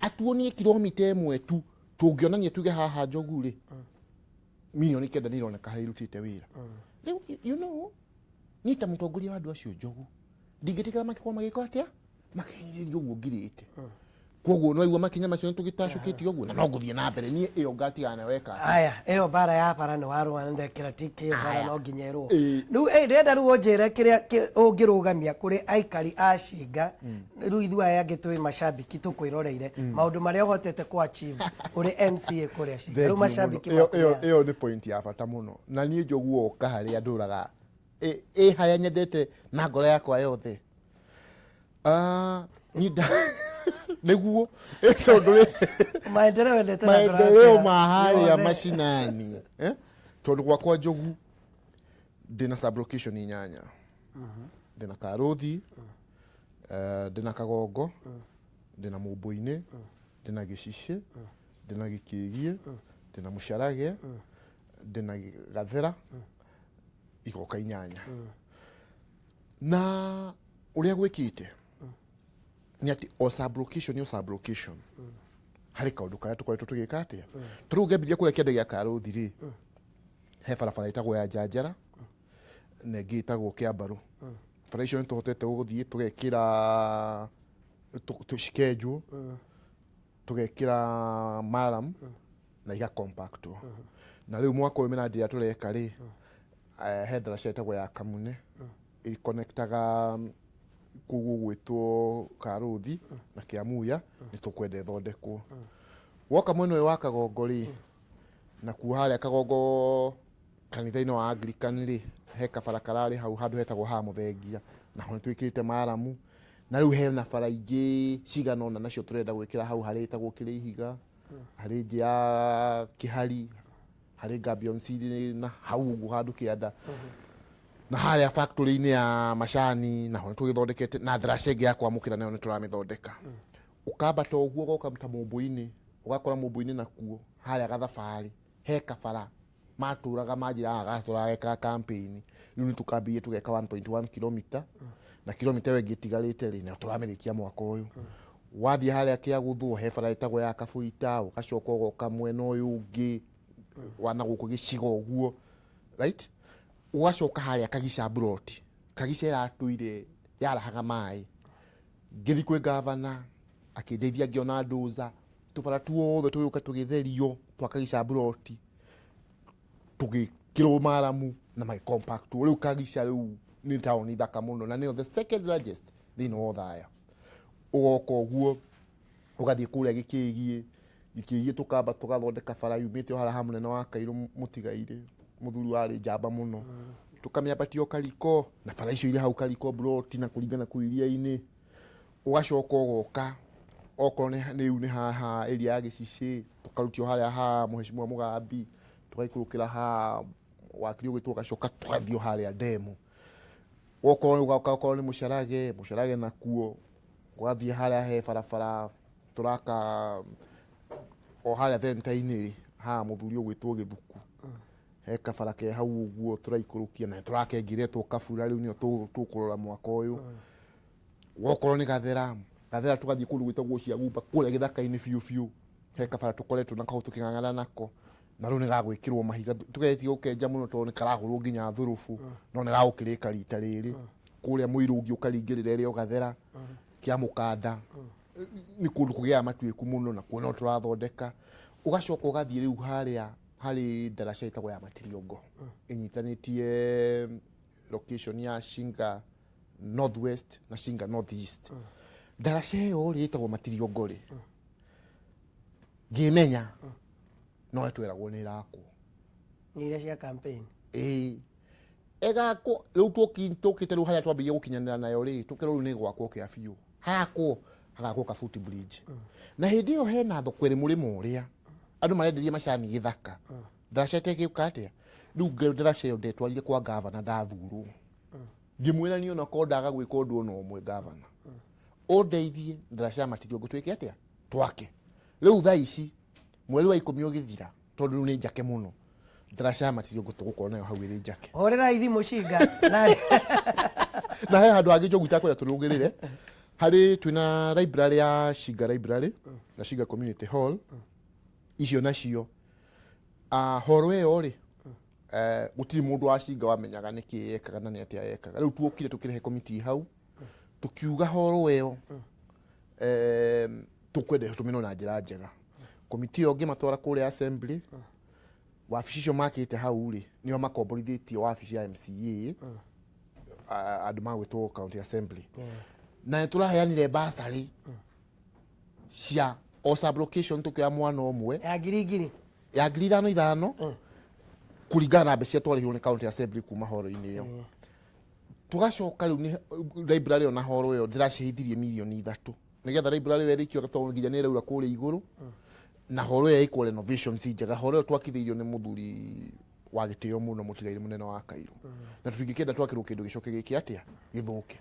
atuonie kilomita 1 tu tũngĩonania tuge haha Njogu rĩ 9 million nĩ ironeka harĩa irutĩte wĩra. Rĩu you know niĩ ta mũtongoria wa andũ acio Njogu ndingĩtĩkĩra makorwo magĩka atĩa makĩhinyĩrĩrio ũguo ngirĩte. Koguo no igua makinya macio nĩtũgĩtacũkĩtie ũguo na no ngũthiĩ na mbere niĩ ĩyo ngatigana nayo eka. Aya, ĩyo mbara ya bara nĩ warũa na ndekĩra tiki ĩyo bara. Aya. No nginya ĩrũo. Ĩĩ. Rĩu ĩ, ndĩrenda rĩu ũnjĩre kĩrĩa ũngĩrũgamia kũrĩ aikari a Cinga. Rĩu ithuĩ aya angĩ twĩ macambiki tũkwĩroreire maũndũ marĩa ũhotete kũ achieve ũrĩ MCA kũrĩa Cinga. Rĩu Thank you macambiki mũno. Ĩyo maku. Ĩyo nĩ point ya bata mũno na niĩ Njogu oka harĩa ndũraga ĩ harĩa nyendete na ngoro yakwa yothe. Ah, niĩ nĩguo tondũ rĩ Maendeleo wendete na ngoro yaku maendeleo ma harĩa yothe. macinani, eh? Tondũ gwakwa Njogu ndĩna sublocation 8, ndĩna Karũthi, ndĩna Kagongo, ndĩna Mũmbũ-inĩ, ndĩna Gĩcicĩ, ndĩna Gĩkĩgiĩ, ndĩna Mũcarage, ndĩna Gathera, igoka 8. Na ũrĩa gwĩkĩte nĩ atĩ o sublocation o sublocation harĩ kaũndũ karĩa tũkoretwo tũgĩka atĩa. Ta rĩu ngĩambĩrĩria kũrĩa kĩanda gĩa Karũthi rĩ, he barabara ĩtagwo ya Njanjara na ĩngĩ ĩtagwo Kĩambarũ. Bara icio nĩ tũhotete gũthiĩ tũgekĩra tũcikenjwo, tũgekĩra maram na iga compactwo. Na rĩu mwaka ũyũ mĩrandi ĩrĩa tũreka rĩ, he ndaraca ĩtagwo ya Kamune ĩkonektaga kũu gũgwĩtwo Karũthi na Kĩamuya, nĩ tũkwenda ĩthondekwo. Woka mwena ũyũ wa Kagongo rĩ, nakuo harĩa Kagongo kanitha-inĩ wa Anglican rĩ, he kabara kararĩ hau handũ hetagwo ha Mũthengia, naho nĩ twĩkĩrĩte maramu. Na rĩu hena bara ingĩ cigana ũna nacio tũrenda gwĩkĩra hau harĩa ĩtagwo Kĩrĩa Ihiga, harĩ ĩngĩ ya Kĩhari, harĩ Gabion na hau ũguo handũ kĩanda na harĩa factory-inĩ ya macani, naho nĩ tũgĩthondekete na ndaraca ĩngĩ ya kwamũkĩra nayo nĩ tũramĩthondeka. Ũkambata ũguo ũgoka ta Mũmbũ-inĩ, ũgakora Mũmbũ-inĩ nakuo harĩa gathabarĩ he kabara matũraga manjĩraga gatũrageka campaign. Rĩu nĩ tũkambĩrĩrie tũgeka 1.1 kilomita na kilomita ĩyo ĩngĩ ĩtigarĩte rĩ, nayo tũramĩrĩkia mwaka ũyũ. Wathiĩ harĩa Kĩagũthwo he bara ĩtagwo ya Kabũita, ũgacoka ũgoka mwena ũyũ ũngĩ wa na gũkũ gĩcigo ũguo, right, ũgacoka harĩa Kagica Mburoti. Kagica ĩratũire yarahaga maĩ. Ngĩthiĩ kwĩ gavana akĩndeithia ngĩona ndũza tũbara tuothe tũgĩũka tũgĩtherio twa Kagica Mburoti, tũgĩkĩrwo maramu na magĩ compact. Rĩu Kagica rĩu nĩ taũni thaka mũno na nĩyo the second largest thĩinĩ wa Othaya. Ũgoka ũguo ũgathiĩ kũrĩa Gĩkĩgiĩ. Gĩkĩgiĩ tũkamba tũgathondeka bara yumĩte o harĩa ha mũnene wa Kairũ mũtigairĩ mũthuri warĩ njamba mũno, tũkamĩambatia o Kariko na bara icio irĩ hau Kariko Mburoti na kũringana kũu iria-inĩ. Ũgacoka ũgoka okorwo nĩ rĩu nĩ haha area ya Gĩcicĩ, tũkarutio harĩa ha Mheshimiwa Mũgambi, tũgaikũrũkĩra ha wakiri ũgwĩtwo, ũgacoka tũgathiĩ o harĩa ndemu. Okorwo ũgoka okorwo nĩ Mũcarage, Mũcarage nakuo ũgathiĩ harĩa he barabara tũraka o harĩa thenta-inĩ haha mũthuri ũgwĩtwo Gĩthuku, he kabara ke hau ũguo tũraikũrũkia na tũraka ĩngĩ ĩretwo Kabura. Rĩu nĩyo tũkũrora mwaka ũyũ. Wokorwo nĩ Gathera, Gathera tũgathiĩ kũndũ gwĩtagwo Ciagumba kũrĩa gĩthaka-inĩ biũ biũ, he kabara tũkoretwo na kau tũkĩng'ang'ana nako na rĩu nĩ gagwĩkĩrwo mahiga. Tũgeretie gũkenja mũno tondũ nĩ karahũrwo nginya thurubu, no nĩ gagũkĩrĩka rita rĩrĩ. Kũrĩa mũirũngi ũkaringĩrĩra ĩrĩa o Gathera kĩa mũkanda nĩ kũndũ kũgĩaga matuĩku mũno, na kuo no tũrathondeka. Ũgacoka ũgathiĩ rĩu harĩa harĩ ndaraca ĩtagwo ya Matiriongo ĩnyitanĩtie location ya Shinga Northwest na Shinga North East. Ndaraca ĩyo rĩ ĩtagwo Matiriongo rĩ, ngĩmenya no ĩtweragwo nĩ ĩrakwo. Nĩ iria cia campaign. Ĩĩ, ĩgakwo rĩu tũkĩte rĩu harĩa twambĩrĩria gũkinyanĩra nayo rĩ, tũkerwo rĩu nĩ gwakwo kĩa biũ, hakwo hagakwo ka foot bridge. Na hĩndĩ ĩyo hena thoko ĩrĩ mũrĩmo ũrĩa andũ marenderia macani gĩthaka, ndaraca ĩtegĩũka atĩa. Rĩu ndaraca ĩyo ndetwarire kwa gavana ndathurwo, ngĩmwĩra niĩ onakorwo ndaga gwĩka ũndũ ona ũmwe, gavana ũndeithie ndaraca ya Matiriongo twĩke atĩa, twake. Rĩu thaa ici mweri wa 10 ũgĩthira, tondũ rĩu nĩ njake mũno, ndaraca ya Matiriongo tũgũkorwo nayo hau ĩrĩ njake. Hũrĩrai thimũ Cinga na he handũ hangĩ Njogu itakwenda tũrũgĩrĩre harĩ, twĩna library ya Cinga Library na Cinga Community Hall, icio nacio horo ĩyo rĩ, gũtirĩ mũndũ wa Cinga wamenyaga nĩkĩ yekaga na nĩ atĩa yekaga. Rĩu tuokire tũkĩrehe komiti hau, tũkiuga horo ĩyo tũkwenda tũmĩrwo na njĩra njega. Komiti ĩyo ngĩmatwara kũrĩa assembly, wabici icio makĩte hau rĩ, nĩo makomborithĩtie wabici ya MCA, andũ magwĩtwo county assembly, na nĩ tũraheanire basarĩ cia o sub-location, tũkĩoya mwana ũmwe ya ngiri ngiri ya ngiri ithano ithano, kũringana na mbeca iria twarĩhirwo nĩ county assembly kuma horo-inĩ ĩyo. Tũgacoka rĩu nĩ library ĩyo na horo ĩyo ndĩraciheithirie mirioni 3, nĩgetha library ĩyo ĩrĩkio, tondũ nginya nĩ ĩraura kũrĩa igũrũ, na horo ĩyo ĩkwo renovations njega. Horo ĩyo twakithĩirio nĩ mũthuri wa gĩtĩo mũno, mũtigairĩ mũnene wa Kairũ, na tũtingĩkĩenda twakĩrwo kĩndũ gĩcoke gĩke atĩa, gĩthũke.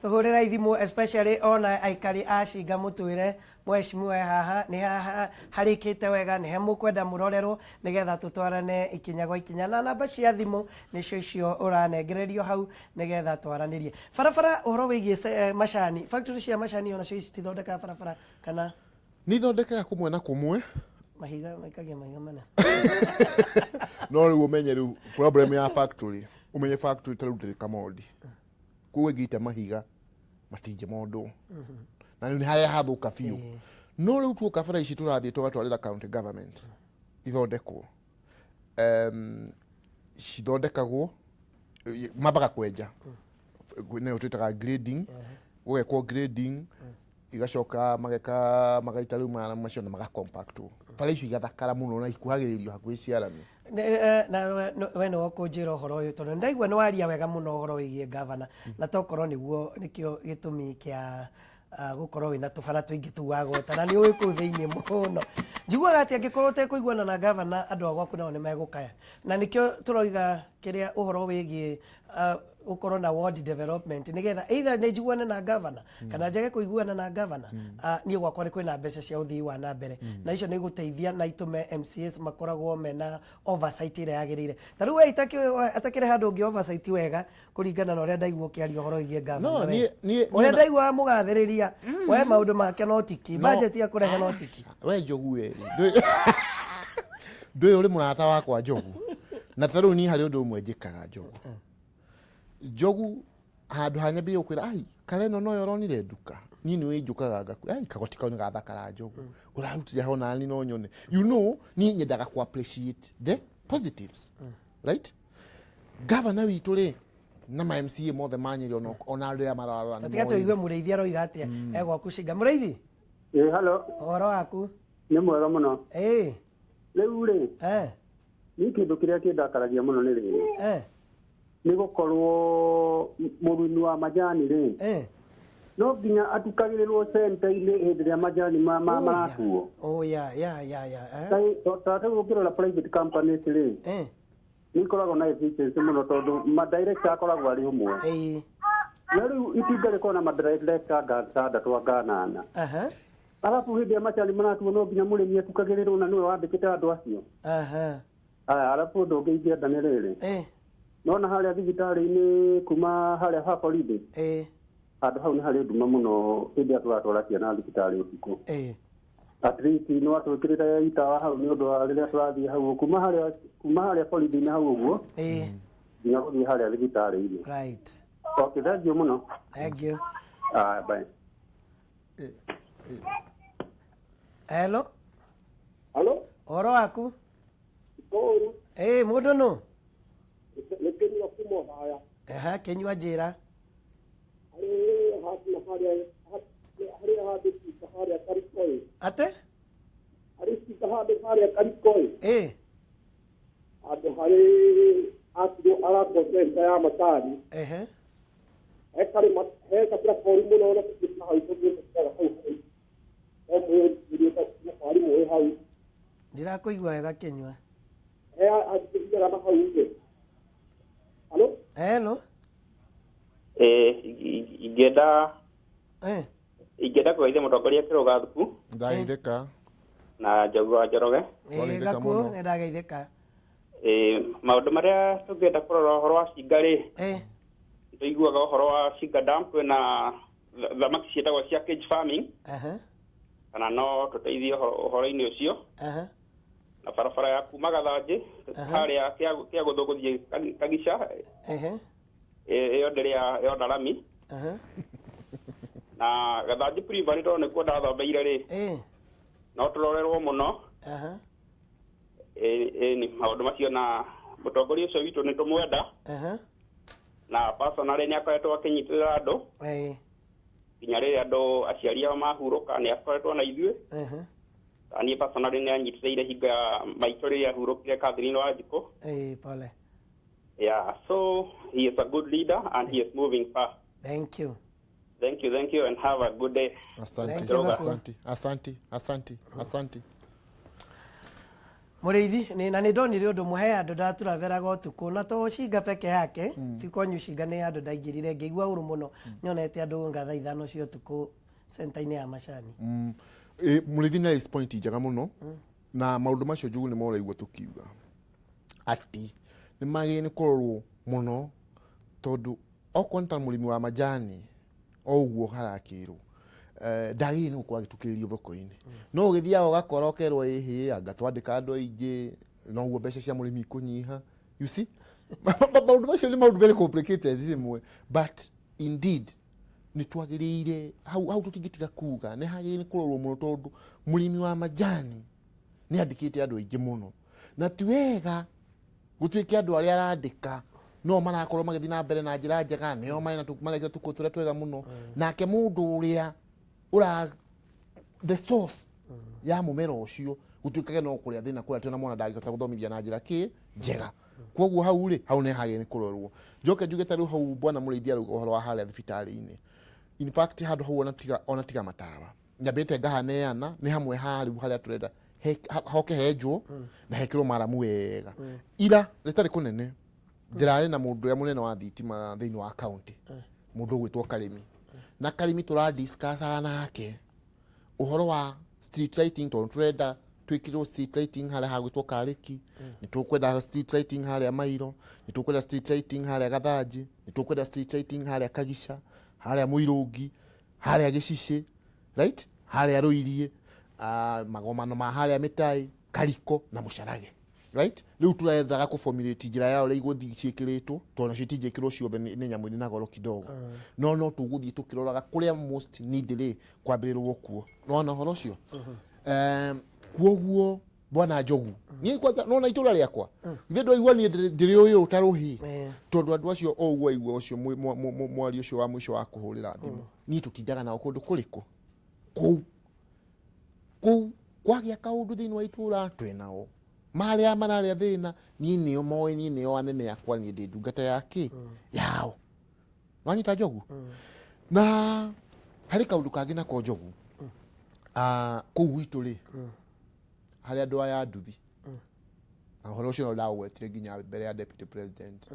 Tũhũrĩrai thimũ, especially ona aikari a Cinga, mũtwĩre mheshimiwa e haha, nĩ haha harĩkĩte wega, nĩ he mũkwenda mũrorerwo, nĩgetha tũtwarane ikinya gwa ikinya. Na namba cia thimũ nĩcio icio ũranengererio hau, nĩgetha twaranĩrie. Barabara, ũhoro wĩgiĩ macani, factory cia macani onacio ici citithondekaga barabara kana? Nĩ ithondekaga kũmwe na kũmwe. Mahiga, maikagia mahiga mana. No rĩu ũmenye, rĩu problem ya factory, ũmenye factory ta rĩu ndĩrĩ Kamodi, koguo ĩngĩita mahiga matingĩmondwo, na rĩu nĩ harĩa hathũka biũ. No rĩu tuoka bara ici tũrathiĩ tũgatwarĩra county government ithondekwo, cithondekagwo mambaga kwenja, nĩyo twĩtaga grading, gũgekwo grading, igacoka mageka magaita rĩu mara macio na magacompactwo, bara icio igathakara mũno na ikuhagĩrĩrio hakuhĩ ciarame. Na we nĩwe ũkũnjĩra ũhoro ũyũ, tondũ nĩndaigua nĩ waria wega mũno ũhoro wĩgiĩ gavana, na tokorwo nĩguo nĩkĩo gĩtũmi kĩa gũkorwo wĩna tũbara tũingĩ tũu wagweta, na nĩ ũĩ kũu thĩinĩ mũno. Njiguaga atĩ angĩkorwo ũtekũiguana na gavana, andũ a gwaku nao nĩ megũkaya, na nĩkĩo tũroiga kĩrĩa ũhoro wĩgiĩ gũkorwo na ward development, nĩgetha either nĩ njiguane na gavana kana njage kũiguana na gavana, niĩ gwakwa nĩ kwĩna mbeca cia ũthii wa na mbere, na icio nĩ igũteithia na itũme MCAs makoragwo mena oversight ĩrĩa yagĩrĩire. Ta rĩu we atakĩrĩ handũ ũngĩ oversight wega, kũringana na ũrĩa ndaigua ũkĩaria ũhoro wĩgiĩ gavana. No, we. niĩ Ũrĩa ndaigua mũgathĩrĩria we, maũndũ make no tiki, budget ya kũrehe no tiki. We Njogu, we ndũĩ ũrĩ mũrata wakwa Njogu, na ta rĩu niĩ harĩ ũndũ ũmwe njĩkaga Njogu. Njogu, handũ ha nyambĩrĩrie gũkwĩra ai kara ĩno noyo ũronire nduka, niĩ nĩ wĩnjũkaga ngakwĩra ai kagoti kau nĩ gathakara Njogu, ũrarutire ho nani no nyone, niĩ nyendaga ku appreciate the positives, right? Gavana witũ rĩ, na ma MCA mothe manyĩrĩ, ona andũ arĩa mararora nĩ Tiga moĩ. tũigue mũrĩithi aroiga atĩa egwaku Cinga. Mũrĩithi? Ĩ, halo. Ũhoro waku? Nĩ mwega mũno. Rĩu rĩ, niĩ kĩndũ kĩrĩa kĩndakaragia mũno nĩ rĩrĩ, nĩ gũkorwo mũrĩmi wa majani rĩ, no nginya atukagĩrĩrwo centa-inĩ hĩndĩ ĩrĩa majani maratuo. Oh, ya. Ta rĩu ũngĩrora private companies rĩ, nĩ ikoragwo na efficiency mũno, tondũ madirector akoragwo arĩ ũmwe. Na rĩu itinga rĩkoragwo na madirector anga atandatũ anga anana, arabu hĩndĩ ĩrĩa macani maratuo no nginya mũrĩmi atukagĩrĩrwo, na nĩwe wandĩkĩte andũ acio. Aya, arabu ũndũ ũngĩ ingĩenda nĩ rĩrĩ, nona harĩa thibitarĩ-inĩ kuma harĩa ha borithi, handũ hau nĩ harĩ nduma mũno hĩndĩ ĩrĩa tũratwara ciana thibitarĩ ũtukũ. At least nĩ watwĩkĩrĩre itawa hau, nĩ ũndũ wa rĩrĩa tũrathiĩ hau kuma harĩa borithi-inĩ hau ũguo nginya gũthiĩ harĩa thibitarĩ-inĩ. Okay, thank you mũno. Thank you. Ah, bye. Hello. Halo, Ũhoro waku? Ũru. Mũndũ nũ? Nĩ Kĩnyua kuma haya. Ehe, Kĩnyua, njĩra. Harĩ handũ harĩa handũ cika harĩa Karikoi. Atĩ? Harĩ cika handũ harĩa Karikoi. Handũ harĩ akirwo arakwo centa ya macani. He karĩma he kabira koru mũno, na tũthiĩte hau tũthiĩte hau hau. He mũĩ mwarimũ wĩ hau. Ndirakũigua wega, Kĩnyua. He angĩthiaga na hau rĩ. Hello? Hello. Ingĩenda ingĩenda kũgeithia mũtongoria Kĩrũga Thuku Ndageithĩka. Na Njogu wa Njoroge. Twageithĩka Gakuo mũno. nĩ ndageithĩka. Maũndũ marĩa tũngĩenda kũrora ũhoro wa Cinga rĩ, tũiguaga ũhoro wa Cinga Dam kwĩna thamaki ciĩtagwo cia cage farming, kana no tũteithie ũhoro-inĩ ũcio, na barabara ya kuma Gathanjĩ harĩa kĩa gũthũ gũthiĩ Kagica, ĩyo ndĩrĩ yona rami. Na Gathanjĩ primary tondũ nĩkuo ndathomeire rĩ, no tũrorerwo mũno. Ĩ maũndũ macio, na mũtongoria ũcio witũ nĩ tũmwenda, na personally nĩ akoretwo akĩnyitĩrĩra andũ nginya rĩrĩa andũ aciari ao mahurũka nĩ akoretwo na ithuĩ. Na niĩ personally nĩ anyitĩrĩire hingo ya maitũ rĩrĩa ahurũkire Catherine Wanjikũ. Pole. Yeah, so he is a good leader and he is moving fast. Thank you. Thank you, thank you, and have a good day. Asante, Thank you, Gakuo. asante, asante, asante, asante. Mũrĩithi nĩ na nĩ ndonire ũndũ mũhe andũ ndatũraveraga ũtukũ na to Cinga peke yake, ti kwanyu Cinga, nĩ andũ ndaingĩrire ngĩigua ũru mũno nyonete andũ nga thaa 5 cia ũtukũ center-inĩ ya macani. Mũrĩithi nĩ raise point njega mũno, na maũndũ macio njugu nĩ moraigua tũkiuga atĩ nĩ magĩrĩire nĩ kũrorwo mũno, tondũ okorwo nĩ ta mũrĩmi wa majani o ũguo harakĩrwo, ndagĩrĩire nĩ gũkorwo agĩtukĩrĩrio thoko-inĩ. No ũgĩthiaga ũgakora ũkerwo ĩhĩ anga twandĩka andũ aingĩ noguo mbeca cia mũrĩmi ikũnyiha. You see, maũndũ macio nĩ maũndũ very complicated rĩmwe, but indeed nĩ twagĩrĩire hau hau tũtingĩtiga kuga nĩ hagĩrĩire nĩ kũrorwo mũno, tondũ mũrĩmi wa majani nĩ andĩkĩte andũ aingĩ mũno, na ti wega gũtuĩke andũ arĩa arandĩka no marakorwo magĩthiĩ na mbere na njĩra njega, nĩo marekĩra tũkuo tũrĩa twega mũno, nake mũndũ ũrĩa ũra the source ya mũmera ũcio gũtuĩkage no kũrĩa thĩna kũrĩa tena mwana ndangĩhota gũthomithia na njĩra kĩ njega. Koguo hau rĩ, hau nĩ hagĩrĩire nĩ kũrorwo. Njoke njuge ta rĩu hau bwana mũrĩithi arauga ũhoro wa harĩa thibitarĩ-inĩ, in fact handũ hau ona tiga matawa nyambĩte ngahaneana nĩ hamwe ha rĩu harĩa tũrenda hoke henjwo na hekĩrwo maramu wega. Ira rĩtarĩ kũnene ndĩrarĩ na mũndũ ũrĩa mũnene wa thitima thĩinĩ wa county, mũndũ ũgwĩtwo Karimi, na Karimi tũradiscussaga nake ũhoro wa street lighting, tondũ tũrenda twĩkĩrwo street lighting harĩa hagwĩtwo Karĩki, nĩ tũkwenda street lighting harĩa Mairo, nĩ tũkwenda street lighting harĩa Gathanjĩ, nĩ tũkwenda street lighting harĩa Kagica, harĩa Mũirũngi, harĩa Gĩcicĩ, right, harĩa Rũiriĩ, magomano ma harĩa Mĩtai, Kariko na Mũcarage, right. Rĩu tũrendaga kũformulate njĩra ya ũrĩa igũthiĩ ciĩkĩrĩtwo, tondũ nacio itingĩkĩrwo ciothe, nĩ nyamũ irĩ na goro kidogo, no tũgũthiĩ tũkĩroraga kũrĩa most need rĩ kwambĩrĩrwo kuo. Nĩwona ũhoro ũcio? Kuoguo bwana Njogu, niĩ kwanza nona itũra rĩakwa ithe ndwaigua niĩ ndĩrĩ ũyũ ta rũhĩ, tondũ andũ acio o ũguo aigua ũcio mwario ũcio wa mũico wa kũhũrĩra thimũ, niĩ tũtindaga nao kũndũ kũrĩkũ kũu kũu kwagĩa kaũndũ thĩinĩ wa itũra twĩnao marĩa mararĩa thĩna, niĩ nĩo moĩ, niĩ nĩo anene akwa, niĩ ndĩ ndungata ya kĩ yao. Wanyita Njogu? Na harĩ kaũndũ kangĩ nako Njogu, kũu gwitũ rĩ, harĩ andũ aya nduthi, na ũhoro ũcio no ndagwetire nginya mbere ya deputy president,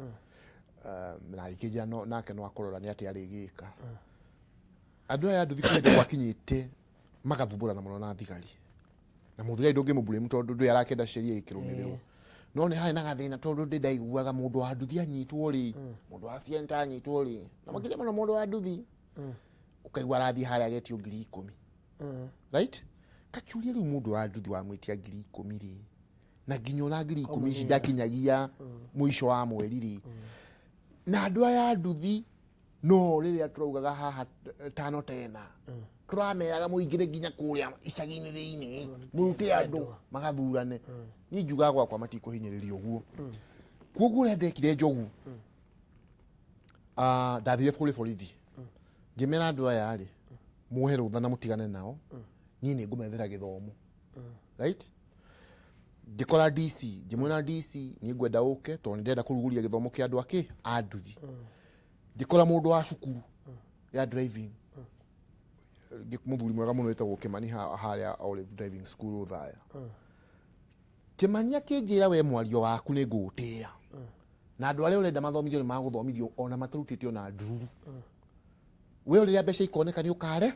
na agĩkĩnjĩra nake no akũrora nĩ atĩa arĩgĩka. Andũ aya nduthi kũhĩndĩ gwakinyĩte magathumbũrana mũno na thigari, na mũthigari ndũngĩmũblame tondũ ndũĩ arakĩenda sheria ĩkĩrũmĩrĩrwo, no nĩ harĩ na gathĩna tondũ ndĩ ndaiguaga mũndũ wa nduthi anyitwo rĩ, mũndũ wa cienta anyitwo rĩ, na makĩria mũno mũndũ wa nduthi ũkaigua arathiĩ harĩa agetio 10,000. Right, kakiuria rĩu mũndũ wa nduthi wamwĩtia 10,000 rĩ, na nginya ona 10,000 ici ndakinyagia mũico wa mweri rĩ, na andũ aya nduthi no rĩrĩa tũraugaga haha tano tena tũrameraga mũingĩre nginya kũrĩa icagi-inĩ thĩinĩ mũrute andũ magathurane. Niĩ njugaga gwakwa matikũhinyĩrĩrio ũguo. Koguo ũrĩa ndekire Njogu, ndathire kũrĩ borithi ngĩmera andũ aya rĩ, muohe rũtha na mũtigane nao, niĩ nĩ ngũmethera gĩthomo, right. Ngĩkora DC, ngĩmwĩra DC niĩ ngwenda ũke tondũ nĩ ndĩrenda kũrugũria gĩthomo kĩa andũ akĩ a nduthi. Ngĩkora mũndũ wa cukuru ya driving, mũthuri mwega mũno wĩtagwo Kĩmani harĩa Olive Driving School Othaya. Kĩmani akĩnjĩra we mwario waku nĩ ngũgũtĩĩa. Na andũ arĩa ũrenda mathomithio nĩ magũthomithio ona matarutĩte ona ndururu. We rĩrĩa mbeca ikoneka nĩ ũkare.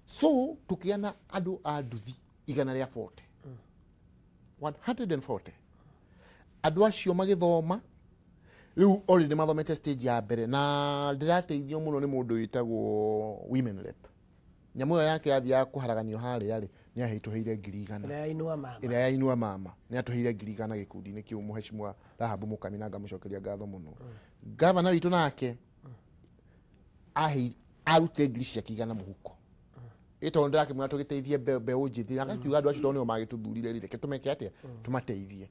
So tũkĩgĩa na andũ a nduthi igana rĩa 40. 140. Andũ acio magĩthoma rĩu already mathomete stage ya mbere na ndĩrateithio mũno nĩ mũndũ wĩtagwo women rep. Nyamũ ĩyo yake yathiaga kũharaganio harĩa rĩ, nĩ aheitũheire 100,000. Ĩrĩa ya Inua Mama. Ĩrĩa ya Inua Mama nĩ atũheire 100,000 gĩkundi-inĩ kĩu mũhecimwa Rahabu Mũkami na ngamũcokeria ngatho mũno. Gavana witũ nake arutire ngiri ciake igana mũhuko. Ĩ tondũ ndĩrakĩmwĩra tũgĩteithie mbeũ njĩthĩ, agakiuga andũ acio tondũ nĩo magĩtũthurire rĩ, reke tũmeke atĩa, tũmateithie.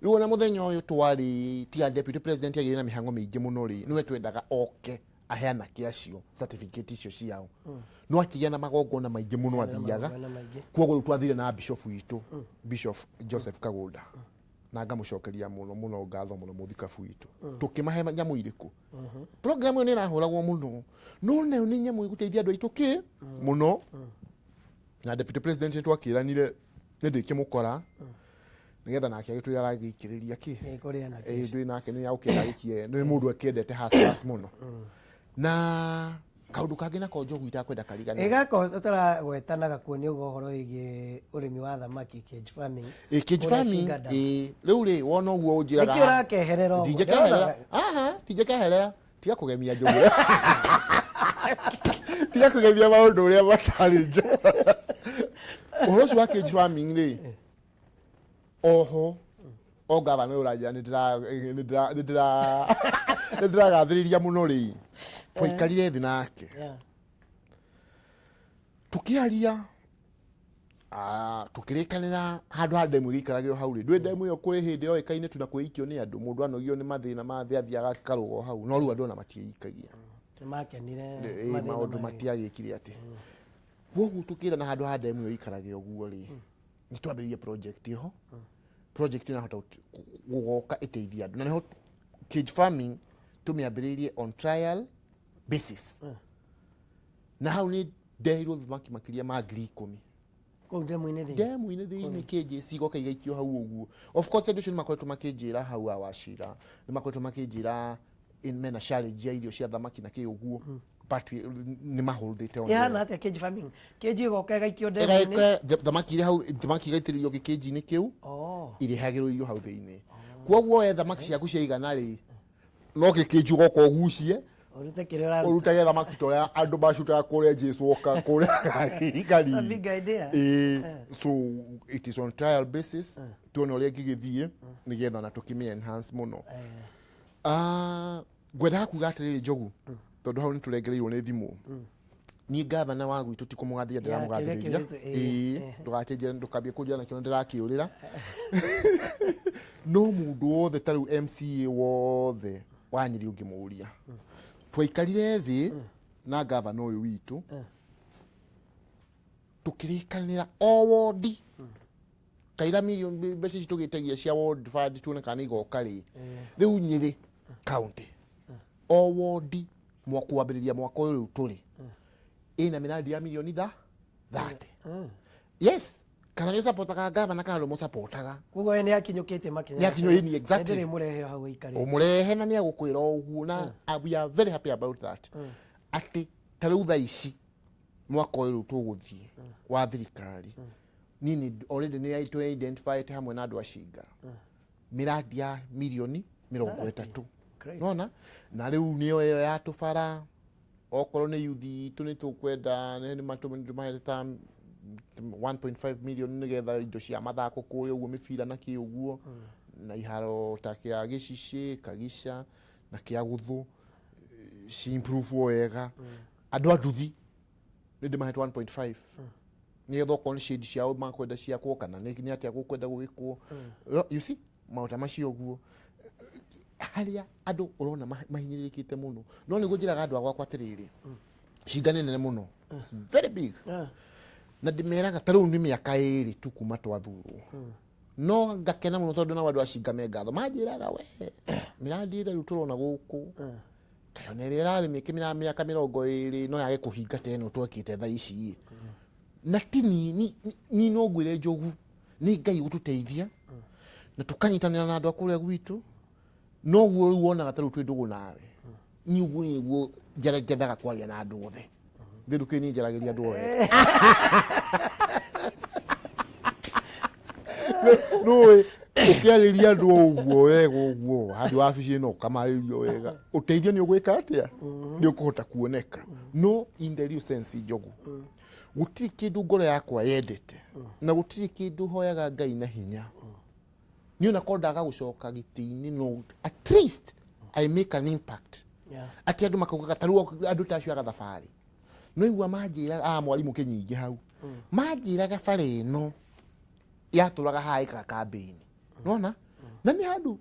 Rĩu ona mũthenya ũyũ twarĩ tiga deputy president agĩrĩ na mĩhang'o mĩingĩ mũno rĩ, nĩwe twendaga oke ahe anake acio certificate icio ciao. No akĩgĩa na magongona maingĩ mũno athiaga. Koguo rĩu twathire na bishop witũ, Bishop Joseph Kagunda. Na ngamũcokeria mũno mũno ngatho mũno mũthikabu witũ. Tũkĩmahe nyamũ irĩkũ? Program ĩyo nĩ ĩrahũragwo mũno. No nayo nĩ nyamũ ĩgũteithia andũ aitũ kĩ? Mũno. Na deputy president nĩ twakĩranire nĩ ndĩkĩmũkora. Nĩgetha nake agĩtwĩra aragĩikĩrĩria kĩ? Ndwĩ nake nĩ agũkĩenda agĩkie, nĩ mũndũ akĩendete hustlers mũno. Na kaũndũ kangĩ nako Njogu itakwenda karigane. Ĩ gako tũtaragwetanaga kuonia ũguo ũhoro wĩgiĩ ũrĩmi wa thamaki, cage farming. Ĩ, cage farming, ĩ, rĩu rĩ, wona ũguo ũnjĩraga Nĩkĩ ũrakeherera ũguo? Ndingĩkeherera. Aha, ndingĩkeherera. Tiga kũgemia Njogu. Tiga kũgemia maũndũ ũrĩa matarĩ Njogu. Ũhoro ũcio wa cage farming rĩ, oho, o gavana ũyũ ũranjĩra nĩ ndĩragathĩrĩria mũno rĩ, twaikarire thĩ nake. Tũkĩaria, tũkĩrĩkanĩra handũ ha ndemu ĩgĩikarage o hau rĩ. Ndũĩ ndemu ĩyo kũrĩ hĩndĩ yoĩkaine tu na kwĩikio nĩ andũ, mũndũ anogio nĩ mathĩna ma thĩ athiaga akarũga o hau, no rĩu andũ ona matiĩikagia. Nĩmakenire mathĩna maũndũ matiagĩkire atĩ. Kwoguo tũkĩra na handũ ha ndemu ĩyo ĩikarage ũguo rĩ, nĩ twambĩrĩirie project ĩho. Project ĩyo nahota gũgoka ĩteithie andũ. Na nĩho cage farming tũmĩambĩrĩirie on trial basis. Na hau nĩ ndeheirwo thamaki makĩria ma 10,000. Kũu ndemu-inĩ thĩinĩ? Ndemu-inĩ thĩinĩ cage cigoka igaikio hau ũguo. Of course andũ acio nĩ makoretwo makĩnjĩra hau a Wachira, nĩ makoretwo makĩnjĩra mena challenge ya irio cia thamaki na kĩ ũguo. But nĩ maholdĩte on Ĩhana atĩa cage farming? Cage ĩgoka ĩgaikio ndemu-inĩ? Ĩgaika thamaki irĩ hau, thamaki igaitĩrĩrio gĩkĩnji-inĩ kĩu, irĩhagĩrwo irio hau thĩinĩ. Kwoguo we thamaki ciaku ciaigana rĩ, no gĩkĩnji ũgoka ũgucie, Ũrute kĩrĩa ũraruta. Ũrutage thamaki ta ũrĩa andũ macutaga kũrĩa Jesu oka kũrĩa Galili. It's a big idea. So it is on trial basis. Tuone ũrĩa ĩngĩgĩthiĩ, nĩgetha na tũkĩmĩ enhance mũno. Ngwendaga kuga atĩrĩrĩ Njogu, tondũ hau nĩtũrengereirwo nĩ thimũ. Niĩ gavana wa gwitũ ti kũmũgathĩrĩria ndĩramũgathĩrĩria. Kĩrĩa kĩũrĩtwo, Ndũgakĩnjĩre, ndũkambie kũnjĩra nakĩo nĩndĩrakĩũrĩra. No mũndũ wothe ta rĩu MCA wothe wa Nyĩrĩ ũngĩmũria. Twaikarire thĩ na gavana ũyũ witũ, tũkĩrĩkanĩra o wondi. Kaira milioni mbeca ici tũgĩtagia cia ward fund tuone kana nĩ igoka rĩ. Rĩu Nyĩrĩ county o wondi kwambĩrĩria mwaka ũyũ rĩu tũrĩ ĩna mĩrandi ya milioni 30. Yes, kana nĩ ũcapotaga gavana kana ndũmũcapotaga. Koguo we nĩ akinyũkĩtie makinya. Nĩ akinyũkĩtie, ĩni, exactly. Nĩ ndĩrĩmũrehe hau aikarĩte. Ũmũrehe na nĩ agũkwĩra ũguo na we are very happy about that. Atĩ ta rĩu thaa ici mwaka ũyũ rĩu tũgũthiĩ wa thirikari, niĩ nĩ already nĩ tũ identified hamwe na andũ a Cinga mĩrandi ya milioni mĩrongo ĩtatũ. Great. Nona? Na rĩu nĩyo ĩyo ya tũbara, okorwo nĩ youth itũ nĩ tũkwenda, nĩ matũmahete ta 1.5 million nĩgetha indo cia mathako kũrĩa ũguo, mĩbira na kĩ ũguo, na iharo ta kĩa Gĩcicĩ, Kagica na kĩa Gũthũ ci improve wega. Andũ a nduthi nĩ ndĩmahete 1.5 nĩgetha okorwo nĩ shade ciao makwenda ciakwo kana nĩ atĩa gũkwenda gwĩkwo. You see maũndũ ta macio ũguo harĩa andũ ũrona mahinyĩrĩrĩkĩte mũno. No nĩguo njĩraga andũ a gwakwa atĩrĩrĩ, Cinga nĩ nene mũno. It's very big. Na ndĩmeraga ta rĩu nĩ mĩaka ĩrĩ tu kuma twathurwo. No ngakena mũno tondũ nao andũ a Cinga me ngatho. Manjĩraga we, mĩrandi ĩrĩa rĩu tũrona gũkũ, kaĩ ona ĩrĩa ĩrarĩ mĩke mĩaka mĩrongo ĩrĩ no yage kũhinga ta ĩno twekĩte thaa ici. Na ti ni, ni, ni, ni no ngwĩre Njogu, Nĩ Ngai gũtũteithia na tũkanyitanĩra na andũ a kũrĩa gwitũ, noguo rĩu wonaga ta rĩu twĩ ndũgũ nawe. Niĩ ũguo nĩguo njendaga kwaria na andũ othe. Thĩ ndũkĩrĩ niĩ njaragĩria andũ othe. Nũĩ ũkĩarĩria andũ o ũguo wega ũguo handũ wabici ĩno ũkamarĩria wega, ũteithio nĩ ũgwĩka atĩa, nĩ ũkũhota kuoneka. No in the real sense, Njogu, gũtirĩ kĩndũ ngoro yakwa yendete na gũtirĩ kĩndũ hoyaga Ngai na hinya. Niĩ ona korwo ndaga gũcoka gĩtĩ-inĩ, no at least I make an impact. Atĩ andũ makaugaga ta rĩu andũ ta acio a gathabarĩ, no igua manjĩraga a mwarimũ kĩnyingĩ hau, manjĩraga bara ĩno yatũraga haha ĩkaga kambĩini, nona na nĩ handũ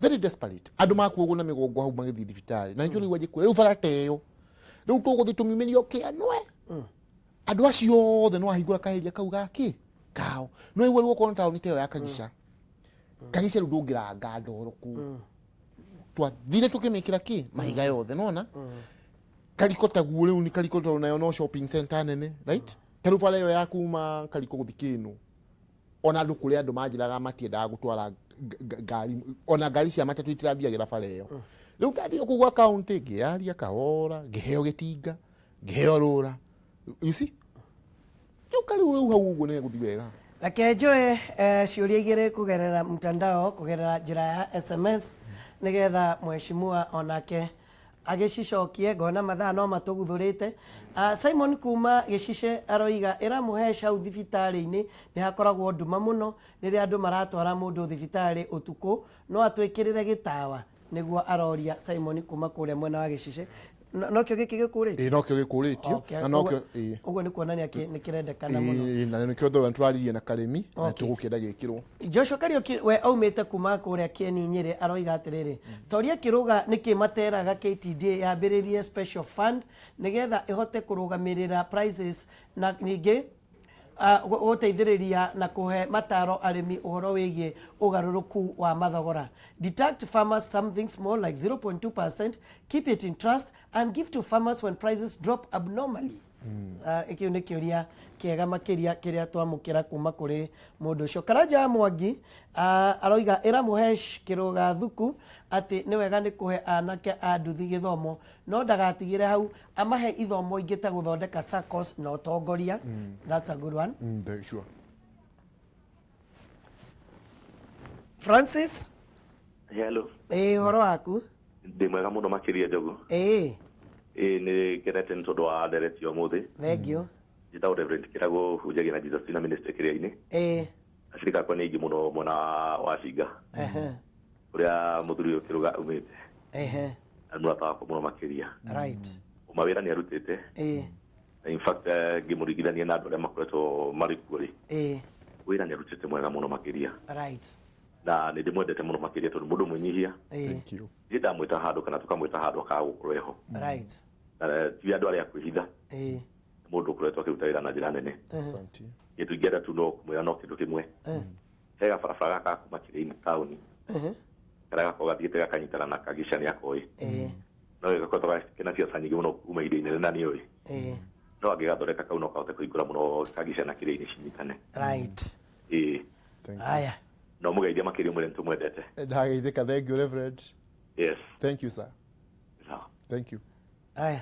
very desperate, andũ makuagwo na mĩgongo hau magĩthiĩ thibitarĩ, na nĩkĩo rĩu anjĩkwĩra rĩu bara ta ĩyo rĩu tũgũthiĩ tũmiumĩrie kĩanwe, andũ acio othe no ahingũra kaheria kau gakĩ kao, no igua rĩu okorwo nĩ taũni ta ĩyo ya Kagica, Kagica rĩu ndũngĩranga ndoro kũu, twathire tũkĩmĩkĩra kĩ mahiga yothe, nona Kariko taguo rĩu nĩ Kariko tondũ nayo no shopping center nene, right? Ta rĩu bara ĩyo ya kuma Kariko gũthiĩ Kĩnũ, ona andũ kũrĩa andũ manjĩraga matiendaga gũtwara ngari, ona ngari cia matatũ itirathiagĩra bara ĩyo. Rĩu ndathire kũu gwa county ngĩaria kahora, ngĩheo gĩtinga, ngĩheo rũra, you see, rĩu karĩu rĩu hau ũguo nĩ gũthiĩ wega. Reke njoe ciũria igĩrĩ kũgerera mtandao, kũgerera njĩra ya SMS, nĩgetha mheshimiwa onake agĩcicokie. Ngona mathaa no matũguthũrĩte. Simon kuma Gĩcice aroiga ĩra Mũhesh hau thibitarĩ-inĩ nĩ hakoragwo nduma mũno rĩrĩa andũ maratwara mũndũ thibitarĩ ũtukũ, no atwĩkĩrĩre gĩtawa? Nĩguo aroria Simon kuma kũrĩa mwena wa Gĩcice. Nokĩo gĩkĩ gĩkũrĩtio? Ĩĩ, nokĩo gĩkũrĩtio. Na nokĩo, ĩĩ. Ũguo nĩ kuonania nĩ kĩrendekana mũno. Ĩĩ, na nĩkĩo tũraririe na Karĩmi na tũgũkĩenda gĩkĩrwo. Joshua Kariuki we aumĩte kuma kũrĩa Kieni Nyĩrĩ aroiga atĩrĩrĩ, toria kĩrũga nĩkĩ materaga KTDA yambĩrĩrie special fund nĩgetha ĩhote kũrũgamĩrĩra prices na ningĩ gũteithĩrĩria na kũhe mataro arĩmi ũhoro wĩgiĩ ũgarũrũku wa mathogora. Deduct farmers something small like 0.2%, keep it in trust and give to farmers when prices drop abnormally. Kĩu nĩ kĩũria kĩega makĩria kĩrĩa twamũkĩra kuma kũrĩ mũndũ ũcio. Karanja wa Mwangi aroiga ĩra Mũhesh kĩrũga thuku atĩ nĩ wega nĩ kũhe anake a nduthi gĩthomo, no ndagatigĩre hau, amahe ithomo ingĩ ta gũthondeka SACCOS na ũtongoria. That's a good one. Very sure. Francis. Hello. Ĩĩ, ũhoro waku? Ndĩ mwega mũno makĩria, Njogu. Ĩĩ, nĩ ngenete nĩ tondũ wa ndereti ya ũmũthĩ. Thank you. Njĩtagwo Reverend Kĩrago, hunjagia na Jesus Tina Ministry kĩrĩa-inĩ. Acirika akwa nĩ aingĩ mũno mwena wa Cinga, kũrĩa mũthuri ũyũ Kĩrũga aumĩte. Na nĩ mũrata wakwa mũno makĩria. Mawĩra nĩ arutĩte. Na in fact ngĩmũringithania na andũ arĩa makoretwo marĩ kuo rĩ, wĩra nĩ arutĩte mwega mũno makĩria. Na nĩ ndĩmwendete mũno makĩria tondũ mũndũ mwĩnyihia. Thank you. Niĩ ndamwĩta handũ kana tũkamwĩta handũ akaga gũkorwo eho. Na ti andũ arĩa akwĩhitha. Nĩ mũndũ ũkoretwo akĩruta wĩra na njĩra nene. Asante. Kĩndũ ingĩenda tu no kũmwĩra no kĩndũ kĩmwe. He gabarabara gaka kuma Kĩrĩinĩ taũni, karĩa gakoragwo gathiĩte gakanyitana na Kagica, nĩ akoĩ. No gĩgakorwo kena biacara nyingĩ mũno kuma ihinda inene na nĩũĩ. No angĩgathondeka kau no kahote kũhingũra mũno Kagica na Kĩrĩinĩ cinyitane. Ĩĩ. Thank you. Aya. No mũgeithie makĩria, mwĩre nĩtũmwendete. Ndageithĩka, thank you, Reverend. Yes. Thank you, sir. Sawa. Thank you. Aya.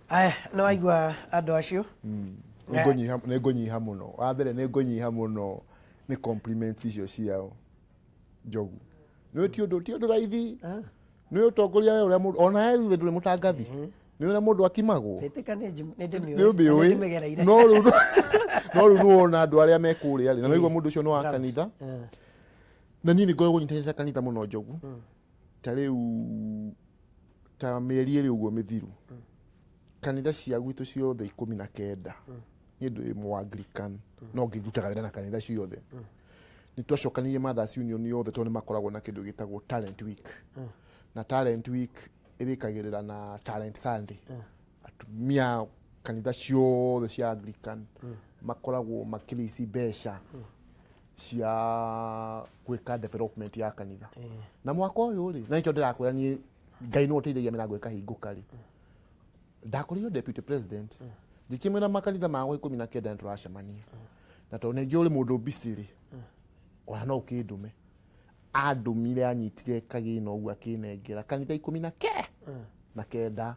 Aya, nĩ waigua andũ acio. Nĩ ngũnyiha mũno. Wa mbere nĩ ngũnyiha mũno nĩ compliments icio ciao, Njogu. Nĩ ti ũndũ raithi. Nĩ ũtongoria we ũrĩa mũndũ ona we rĩu ndũrĩ mũtangathi. Nĩ ũrĩa mũndũ akimagwo. Wĩtĩka nĩ nĩ ndĩmĩũĩ. Ndĩmĩgereire. No rĩu nĩwona andũ arĩa me kũrĩa rĩ, na nĩwaigua mũndũ ũcio nĩ wa kanitha. Na niĩ nĩ ngoragwo nyitanĩte kanitha mũno, Njogu. Ta rĩu ta mĩeri ĩrĩ ũguo mĩthiru, kanitha cia gwitũ ciothe 19, niĩ ndĩ mũanglican no ngĩrutaga wĩra na kanitha ciothe, nĩ twacokanirie Mothers Union yothe tondũ nĩ makoragwo na kĩndũ gĩtagwo Talent Week, na Talent Week ĩrĩkagĩrĩra na Talent Sunday. Atumia kanitha ciothe cia Anglican makoragwo makĩrĩci mbeca cia gwĩka development ya kanitha. Na mwaka ũyũ rĩ, na nĩkĩo ndĩrakwĩra niĩ Ngai nĩwe ũteithagia mĩrango ĩkahingũka rĩ, ndakorirwo deputy president. Ngĩkĩmwĩra makanitha ma 19 nĩ tũracemania. Na tondũ ningĩ ũrĩ mũndũ busy rĩ, ona no ũkĩndũme. Andũmire anyitire kagĩna ũguo akĩnengera kanitha ikũmi na ke na kenda.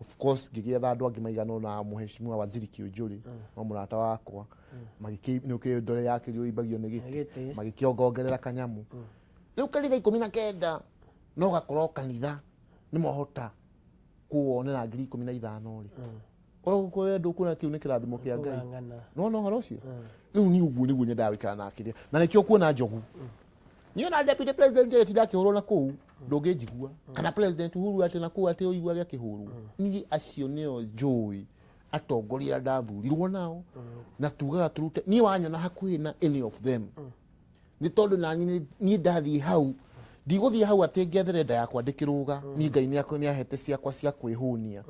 Of course ngĩgĩetha andũ angĩ maigana ũna, Mheshimiwa Waziri Kiunjuri no mũrata wakwa, magĩkĩ nĩ ũkĩũĩ ndore yakĩrio ĩimbagio nĩ gĩtĩ, magĩkĩongongerera kanyamu. Rĩu kanitha 19 no gakorwo kanitha nĩ mwahota kuwonera 15,000 rĩ, oro ndũkuona kĩu nĩ kĩrathimo kĩa Ngai. Nĩwona ũhoro ũcio? Rĩu niĩ ũguo nĩguo nyendaga gũikara na kĩrĩa, na nĩkĩo kuona njogu niĩ na deputy president agĩtinda akĩhũrwo na kũu ndũngĩnjigua, kana president Uhuru atĩ na kũu atĩ ũiguage akĩhũrwo. Niĩ acio nĩo njũĩ atongoria arĩa ndathurirwo nao, na tugaga tũrute. Niĩ wanyona hakuhĩ na any of them nĩ tondũ nani niĩ ndathiĩ hau, ndigũthiĩ hau atĩ ngethere nda yakwa ndĩkĩrũga. Niĩ Ngai nĩahete ciakwa cia kwĩhũnia,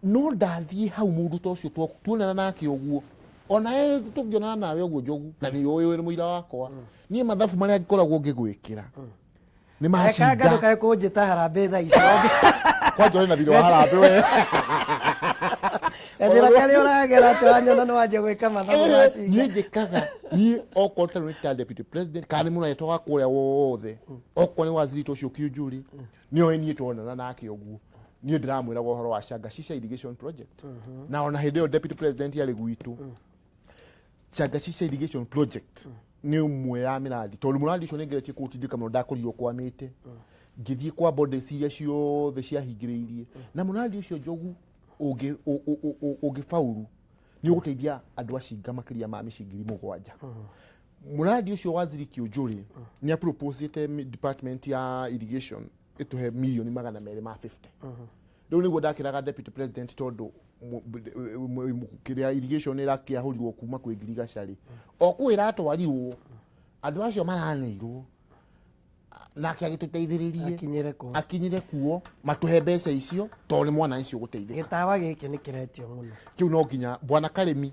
no ndathiĩ hau mũndũ ta ũcio tuonana nake ũguo, ona we tũngĩonana nawe ũguo njogu, na nĩ ũĩ wĩ mũira wakwa, niĩ mathabu marĩa ngoragwo ngĩgwĩkĩra nĩ macinga. Ndũkae kũnjĩta harambee thaa icio. Kwanja ũrĩ na thirĩ wa harambee we. Gacĩra karĩa ũragera atĩ wanyona nĩ wanjia gwĩka mathabu ma cinga. Niĩ njĩkaga, niĩ okorwo ta nĩ ta deputy president kana nĩ mũrata wakwa ũrĩa wothe, okorwo nĩ waziri ta ũcio Kiunjuri, nĩoĩ niĩ tuonana nake ũguo niĩ ndĩramwĩraga ũhoro wa Changashisha irrigation project. Na ona hĩndĩ ĩyo deputy president arĩ gwitũ, Changashisha irrigation project nĩ ũmwe ya mĩradi, tondũ mũradi ũcio nĩ ngeretie kũũtindĩka mũno, ndakorirwo kwamĩte ngĩthiĩ kwa bodies iria ciothe ciahingĩrĩirie. Na mũradi ũcio njogu ũngĩfaulu nĩ ũgũteithia andũ a Cinga makĩria ma mĩciĩ 7,000. Mũradi ũcio waziri Kiunjuri nĩ aproposĩte department ya irrigation ĩtũhe mirioni 250. Rĩu nĩguo ndakĩraga deputy president, tondũ kĩrĩa irrigation ĩrakĩahũrirwo kuma kwĩ ngirigaca rĩ, o kũu ĩratwarirwo andũ acio maraneirwo, nake agĩtũteithĩrĩrie akinyĩre kuo, akinyire kuo matũhe mbeca icio, tondũ nĩ mwana ũcio ũgũteithĩka. Gĩtawa gĩkĩ nĩ kĩretio mũno. Kĩu no nginya bwana Karĩmi,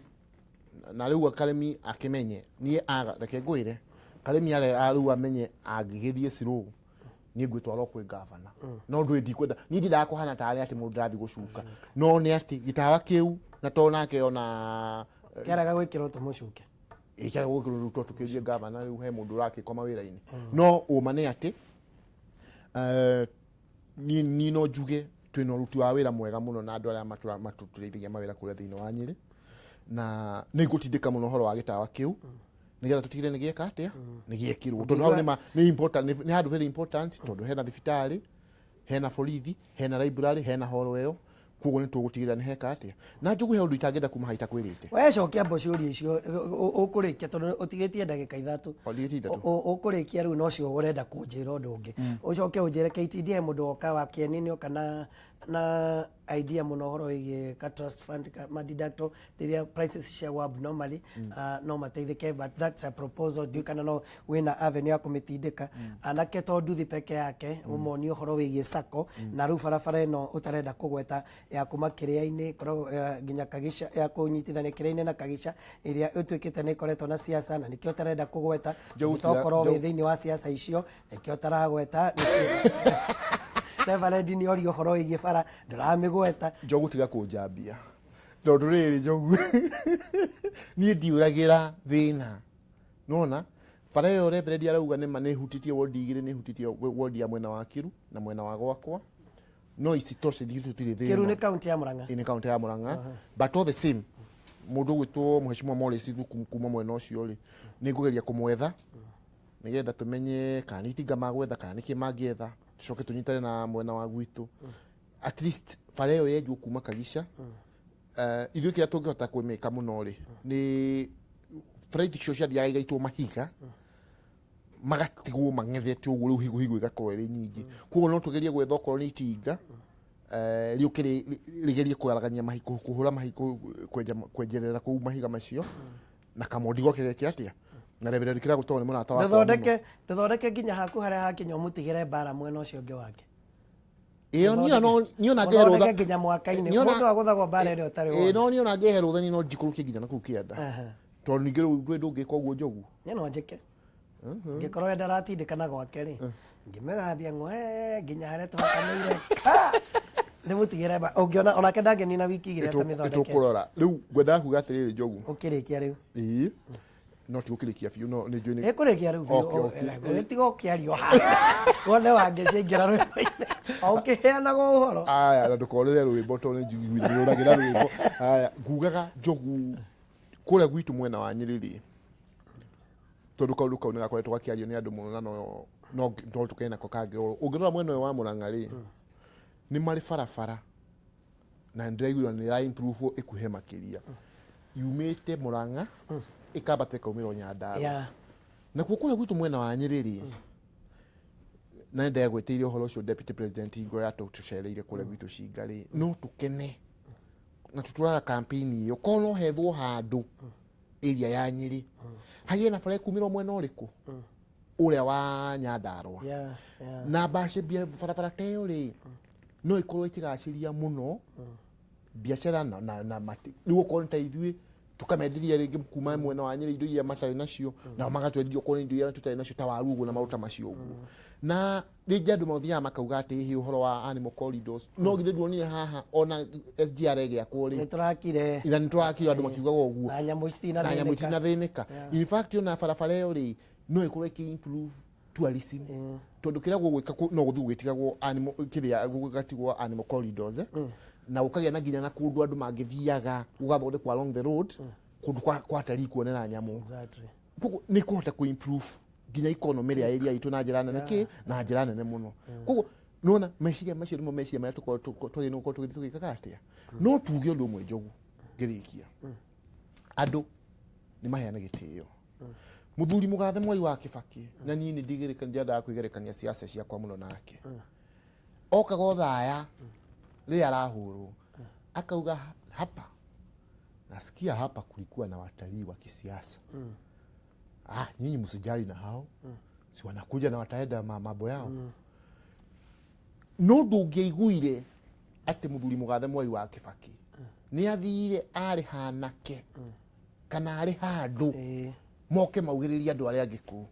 na rĩu Karĩmi akĩmenye niĩ aga reke ngwĩre Karĩmi are rĩu amenye angĩgĩthiĩ Sirũ niĩ ngwĩtwara o kwĩ gavana, no ndũĩ ndikwenda, niĩ ndiendaga kũhana tarĩ atĩ mũndũ ndarathiĩ gũcuka, no nĩ atĩ gĩtawa kĩu na to nake ona kĩaraga gwĩkĩrwo tũmũcuke. Ĩkĩaga gwĩkĩrwo rĩu to tũkĩrie gavana, rĩu he mũndũ ũrakĩkoma wĩra-inĩ. No ũma nĩ atĩ niĩ no njuge twĩna ũruti wa wĩra mwega mũno na andũ arĩa matũteithagia mawĩra kũrĩa thĩinĩ wa Nyĩrĩ, na nĩ ngũtindĩka mũno ũhoro wa gĩtawa kĩu nĩgetha tũtigĩrĩre nĩ gĩeka atĩa, nĩ gĩekĩrwo, tondũ hau nĩ nĩ important, nĩ handũ very important, tondũ hena thibitarĩ, hena borithi, hena library, hena horo ĩyo. Koguo nĩ tũgũtigĩrĩra nĩ heka atĩa. Na njugu he ũndũ itangĩenda kuma haha itakwĩrĩte. We cokia mbo ciũria icio ũkũrĩkia, tondũ ũtigĩtie ndagĩka 3. O, ndigĩtie 3. Ũkũrĩkia rĩu nocio ũrenda kũnjĩra ũndũ ũngĩ, ũcoke ũnjĩre KTD he mũndũ woka wa kĩeni nĩ oka na idea mũno ũhoro wĩgiĩ ka trust fund ka madiducto rĩrĩa prices ciagwa abnormally, no mateithĩke, but that's a proposal, ndiũĩ kana no wĩna avenue ya kũmĩtindĩka. Anake to nduthi peke yake ũmonie ũhoro wĩgiĩ sacco, na rĩu barabara ĩno ũtarenda kũgweta ya kuma kĩrĩa-inĩ ĩkoragwo nginya Kagica, ya kũnyitithania kĩrĩa-inĩ na Kagica, ĩrĩa ĩtuĩkĩte nĩ ĩkoretwo na siasa, na nĩkĩo ũtarenda kũgweta. Tokorwo wĩ thĩinĩ wa siasa icio nĩkĩo ũtaragweta. Reverend nĩ oria ũhoro wĩgiĩ bara, ndũramĩgweta. Njogu, tiga kũnjambia, tondũ rĩrĩ njogu niĩ ndiũragĩra thĩna. Nona bara ĩyo reverend arauga nĩma nĩ hutĩtie wodi igĩrĩ, nĩ hutĩtie wodi ya mwena wa Kiru na mwena wa gwakwa, no isitoshe ithuĩ tũtirĩ thĩna. Kĩru nĩ kaunti ya Murang'a. Ĩ, nĩ kaunti ya Murang'a, but all the same mũndũ ũgwĩtwo Mheshimiwa Morris kuma mwena ũcio rĩ, nĩ ngũgeria kũmwetha nĩgetha tũmenye kana nĩ itinga magwetha kana nĩkĩ mangĩetha, tũcoke tũnyitane na mwena wa gwitũ, at least bara ĩyo yenjwo kuma Kagica. Ithuĩ kĩrĩa tũngĩhota kwĩmĩka mũno rĩ, nĩ bara icio ciathiaga igaitwo mahiga magatigwo mang'ethete ũguo, rĩu higo higo igakorwo ĩrĩ nyingĩ. Koguo no tũgerie gwetha okorwo nĩ itinga rĩũke rĩgerie kwaragania mahiga, kũhũra mahiga, kwenja kwenjerera kũu mahiga macio na kamondi goke geke atĩa. Na Reverend Kĩrago tondũ nĩ mũrata wakwa mũno. Ndũthondeke nginya haku harĩa hakinya ũmũtigĩre mbara mwena ũcio ũngĩ wake. Ĩyo niĩ no niĩ ona ngĩhe rũtha nginya mwaka-inĩ mũndũ agũthagwo mbara ĩrĩa ũtarĩ wona. No niĩ ona ngĩhe rũtha niĩ no njikũrũkie nginya na kũu kĩanda, tondũ ningĩ rĩu ndũĩ ndũngĩka ũguo njogu. Niĩ no njĩke ngĩkorwo we ndaratindĩkana gwake rĩ, ngĩmĩgambia ng'we nginya harĩa tũhakanĩire. Ka! Nĩ mũtigĩre ũngĩona onake ndangĩnina wiki igĩrĩ atamĩthondekete. Nĩtũkũrora. Rĩu ngwendaga kuga atĩrĩrĩ, Njogu. Ũkĩrĩkia rĩu. Ĩĩ, no ti gũkĩrĩkia biũ, no nĩ njũĩ nĩ kũrĩkia rĩu biũ. Tiga ũkĩario haha wone wangĩciaingĩra rwĩmbo-inĩ o ũkĩheanaga ũhoro. Aya, na ndũkorĩre rwĩmbo tondũ nĩ njiguire nĩ ũragĩra rwĩmbo. Aya, ngugaga Njogu, kũrĩa gwitũ mwena wa Nyĩrĩ rĩ, tondũ kaũndũ kau nĩ gakoretwo gakĩario nĩ andũ mũno na no tũkene nako kangĩrorwo. Ũngĩrora mwena ũyũ wa Mũrang'a rĩ, nĩ marĩ barabara na nĩndĩraiguire nĩ ĩra improve ĩkuhe makĩria, yumĩte Mũrang'a ĩkambata ĩkaumĩra Nyandarua. Nakuo kũrĩa gwitũ mwena wa Nyĩrĩ rĩ, na nĩndegwĩtĩire ũhoro ũcio deputy president hingo ya tũcereire kũrĩa gwitũ Cinga rĩ, no tũkene na tũtũraga campaign ĩyo korwo no hethwo handũ area ya Nyĩrĩ hagĩe na bara ĩkumĩra mwena ũrĩkũ ũrĩa wa Nyandarua. Na mbacibia barabara ta ĩyo rĩ, no ĩkorwo ĩkĩgacĩria mũno biacara na rĩu okorwo nĩ ta ithuĩ tukamenderia rĩngĩ kuma mwena wa Nyĩrĩ indo iria matarĩ nacio, nao magatwenderia okorwo nĩ indo iria tũtarĩ nacio ta waru ũguo na maũndũ ta macio ũguo. Na rĩngĩ andũ mathiaga makauga atĩ hĩ ũhoro wa animal corridors, no githĩ nduonire haha ona SGR ĩgĩakwo rĩ, nĩ tũrakire. Ira nĩ tũrakire andũ makiugaga ũguo. Na nyamũ na nyamũ itinathĩnĩka. In fact, ona barabara ĩyo rĩ, no ĩkorwo ĩkĩ improve tourism, tondũ kĩrĩa gũgwĩka no gũthiĩ gũgĩtigagwo animal kĩrĩa gũgatigwo animal corridors, na gũkagĩa na nginya na kũndũ andũ mangĩthiaga gũgathondekwo along the road, kũndũ kwa atalii kuonera nyamũ. Koguo nĩ kũhota kũ improve nginya economy ĩrĩa area itũ na njĩra nene kĩ na njĩra nene mũno. Koguo nona meciria macio nĩmo meciria marĩa twagĩrĩirwo gũkorwo tũgĩthiĩ tũgĩkaga atĩa. No tuge ũndũ ũmwe, Njogu, ngĩrĩkia, andũ nĩ maheane gĩtĩo. Mũthuri mũgathe Mwai wa Kĩbakĩ, na niĩ nĩ ndiendaga kwĩgerekania siasa ciakwa mũno nake, okaga Othaya rĩrĩa arahũrwo akauga, "Hapa nasikia hapa kulikuwa na watalii wa kisiasa. Ah, nyinyi msijali na hao, si wanakuja na wataenda mambo yao." No ndũngĩaiguire atĩ mũthuri mũgathe Mwai wa Kĩbakĩ nĩ athire arĩ hanake kana arĩ handũ moke maugĩrĩrie andũ arĩa angĩ kũu.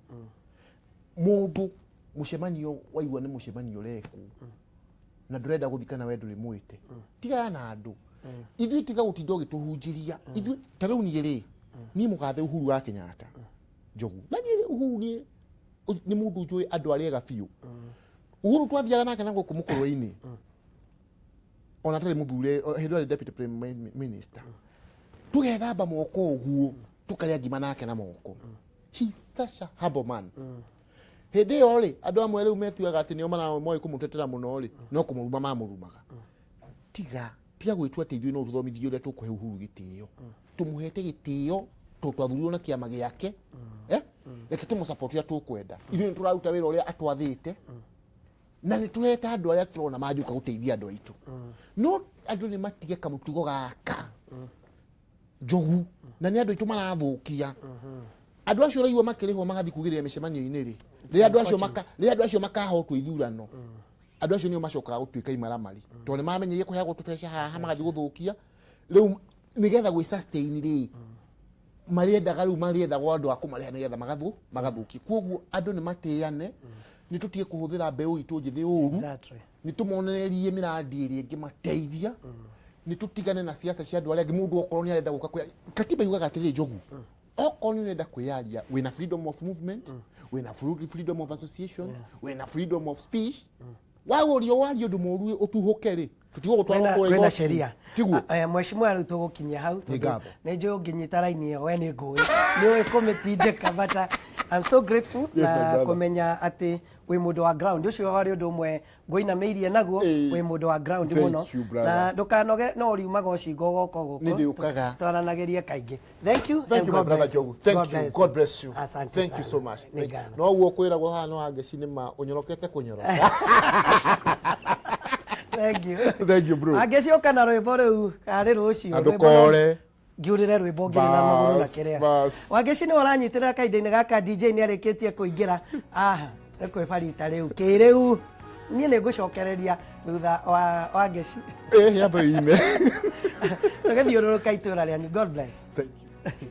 Mũndũ mũcemanio waigua nĩ mũcemanio ũrekwo na ndũrenda gũthiĩ kana we ndũrĩ mwĩte, tigana na andũ. Ithuĩ tiga gũtinda ũgĩtũhunjĩria ithuĩ. Ta rĩu niĩ rĩ, niĩ mũgathe Uhuru wa Kenyatta, Njogu, na niĩ Uhuru nĩ mũndũ njũĩ andũ arĩa ega biũ. Uhuru twathiaga nake na gũkũ mũkũrwe-inĩ ona atarĩ mũthure, hĩndĩ ĩyo arĩ deputy prime minister, tũgethamba moko ũguo, tũkarĩa ngima nake na moko. He is such a humble man. Hĩndĩ ĩyo rĩ, andũ amwe rĩu metuaga atĩ nĩo moĩ kũmũtetera mũno rĩ, no kũmũruma mamũrumaga. Tiga gwĩtua atĩ ithuĩ no tũthomithie ũrĩa tũkũhe Uhuru gĩtĩo. Tũmũhete gĩtĩo tondũ twathurirwo na kĩama gĩake. Reke tũmũ support ũrĩa tũkwenda. Ithuĩ nĩ tũraruta wĩra ũrĩa atwathĩte na nĩ tũreta andũ arĩa tũrona mangĩũka gũteithia andũ aitũ. No andũ nĩ matige kamũtugo gaka, Njogu, na nĩ andũ aitũ marathũkia. Andũ acio ũraigua makĩrĩhwo magathiĩ kugĩrĩra mĩcemanio-inĩ rĩ, rĩrĩa andũ acio makahotwo ithurano, andũ acio nĩo macokaga gũtuĩka imaramari, tondũ nĩ mamenyerie kũheagwo tũbeca haha magathiĩ gũthũkia. Rĩu nĩgetha gwĩ sustain rĩ, marĩendaga rĩu marĩethagwo andũ a kũmarĩha nĩgetha magathũkie. Koguo andũ nĩ matĩane, nĩ tũtige kũhũthĩra mbeũ itũ njĩthĩ ũru. Nĩ tũmonererie mĩrandi ĩrĩa ĩngĩmateithia. Nĩ tũtigane na siasa cia andũ arĩa angĩ. Mũndũ okorwo nĩ arenda gũka kwĩyaria, katiba yugaga atĩrĩrĩ, Njogu, okorwo nĩ ũrenda kwĩyaria, wĩna freedom of movement, wĩna freedom of association, wĩna freedom of speech. Wagũrio warie ũndũ mũru ũtuhũke rĩ, tũtigwo gũtwarwo kũrĩa kwĩna igoti. Sheria. Tiguo? Mheshimiwa, rĩu tũgũkinyia hau tondũ ngatho. Nĩ njũĩ ũngĩnyita raini ĩyo we nĩ ngũĩ nĩ ũĩ kũmĩtindĩka, but I'm so grateful Yes, my na brother. kũmenya atĩ wĩ mũndũ wa ground. Ũcio warĩ ũndũ ũmwe ngũinamĩirie naguo. Wĩ mũndũ wa ground Thank mũno. you, brother. Na ndũkanoge, no ũriumaga ũcingo ũgoka gũkũ. Nĩ ndĩũkaga. Twaranagĩrie kaingĩ. Thank you Thank and you, my God brother bless you. Jogu. Thank God you. bless. God bless you. Asante Thank you sana. so much. Nĩ Thank you. ngatho. No guo kwĩragwo haha no Wangeci nĩ ma ũnyorokete kũnyoroka. Thank you. Thank you, bro. Angĩcoka na rwĩmbo rĩu karĩ rũciũ. Na Rwĩmbo ndũkore. Ngiũrĩre rwĩmbo ngĩrĩ na magũrũ na Bas, kĩrĩa. bas. Wangeci nĩwe ũranyitĩrĩra kahinda-inĩ gaka. DJ nĩ arĩkĩtie kũingĩra aha nĩ kwĩbarita rĩu kĩrĩu. Niĩ nĩ ngũcokereria thutha wa Wangeci. Yamba ime. Tũgĩthiũrũrũka itũra rĩanyu. God bless. Thank you.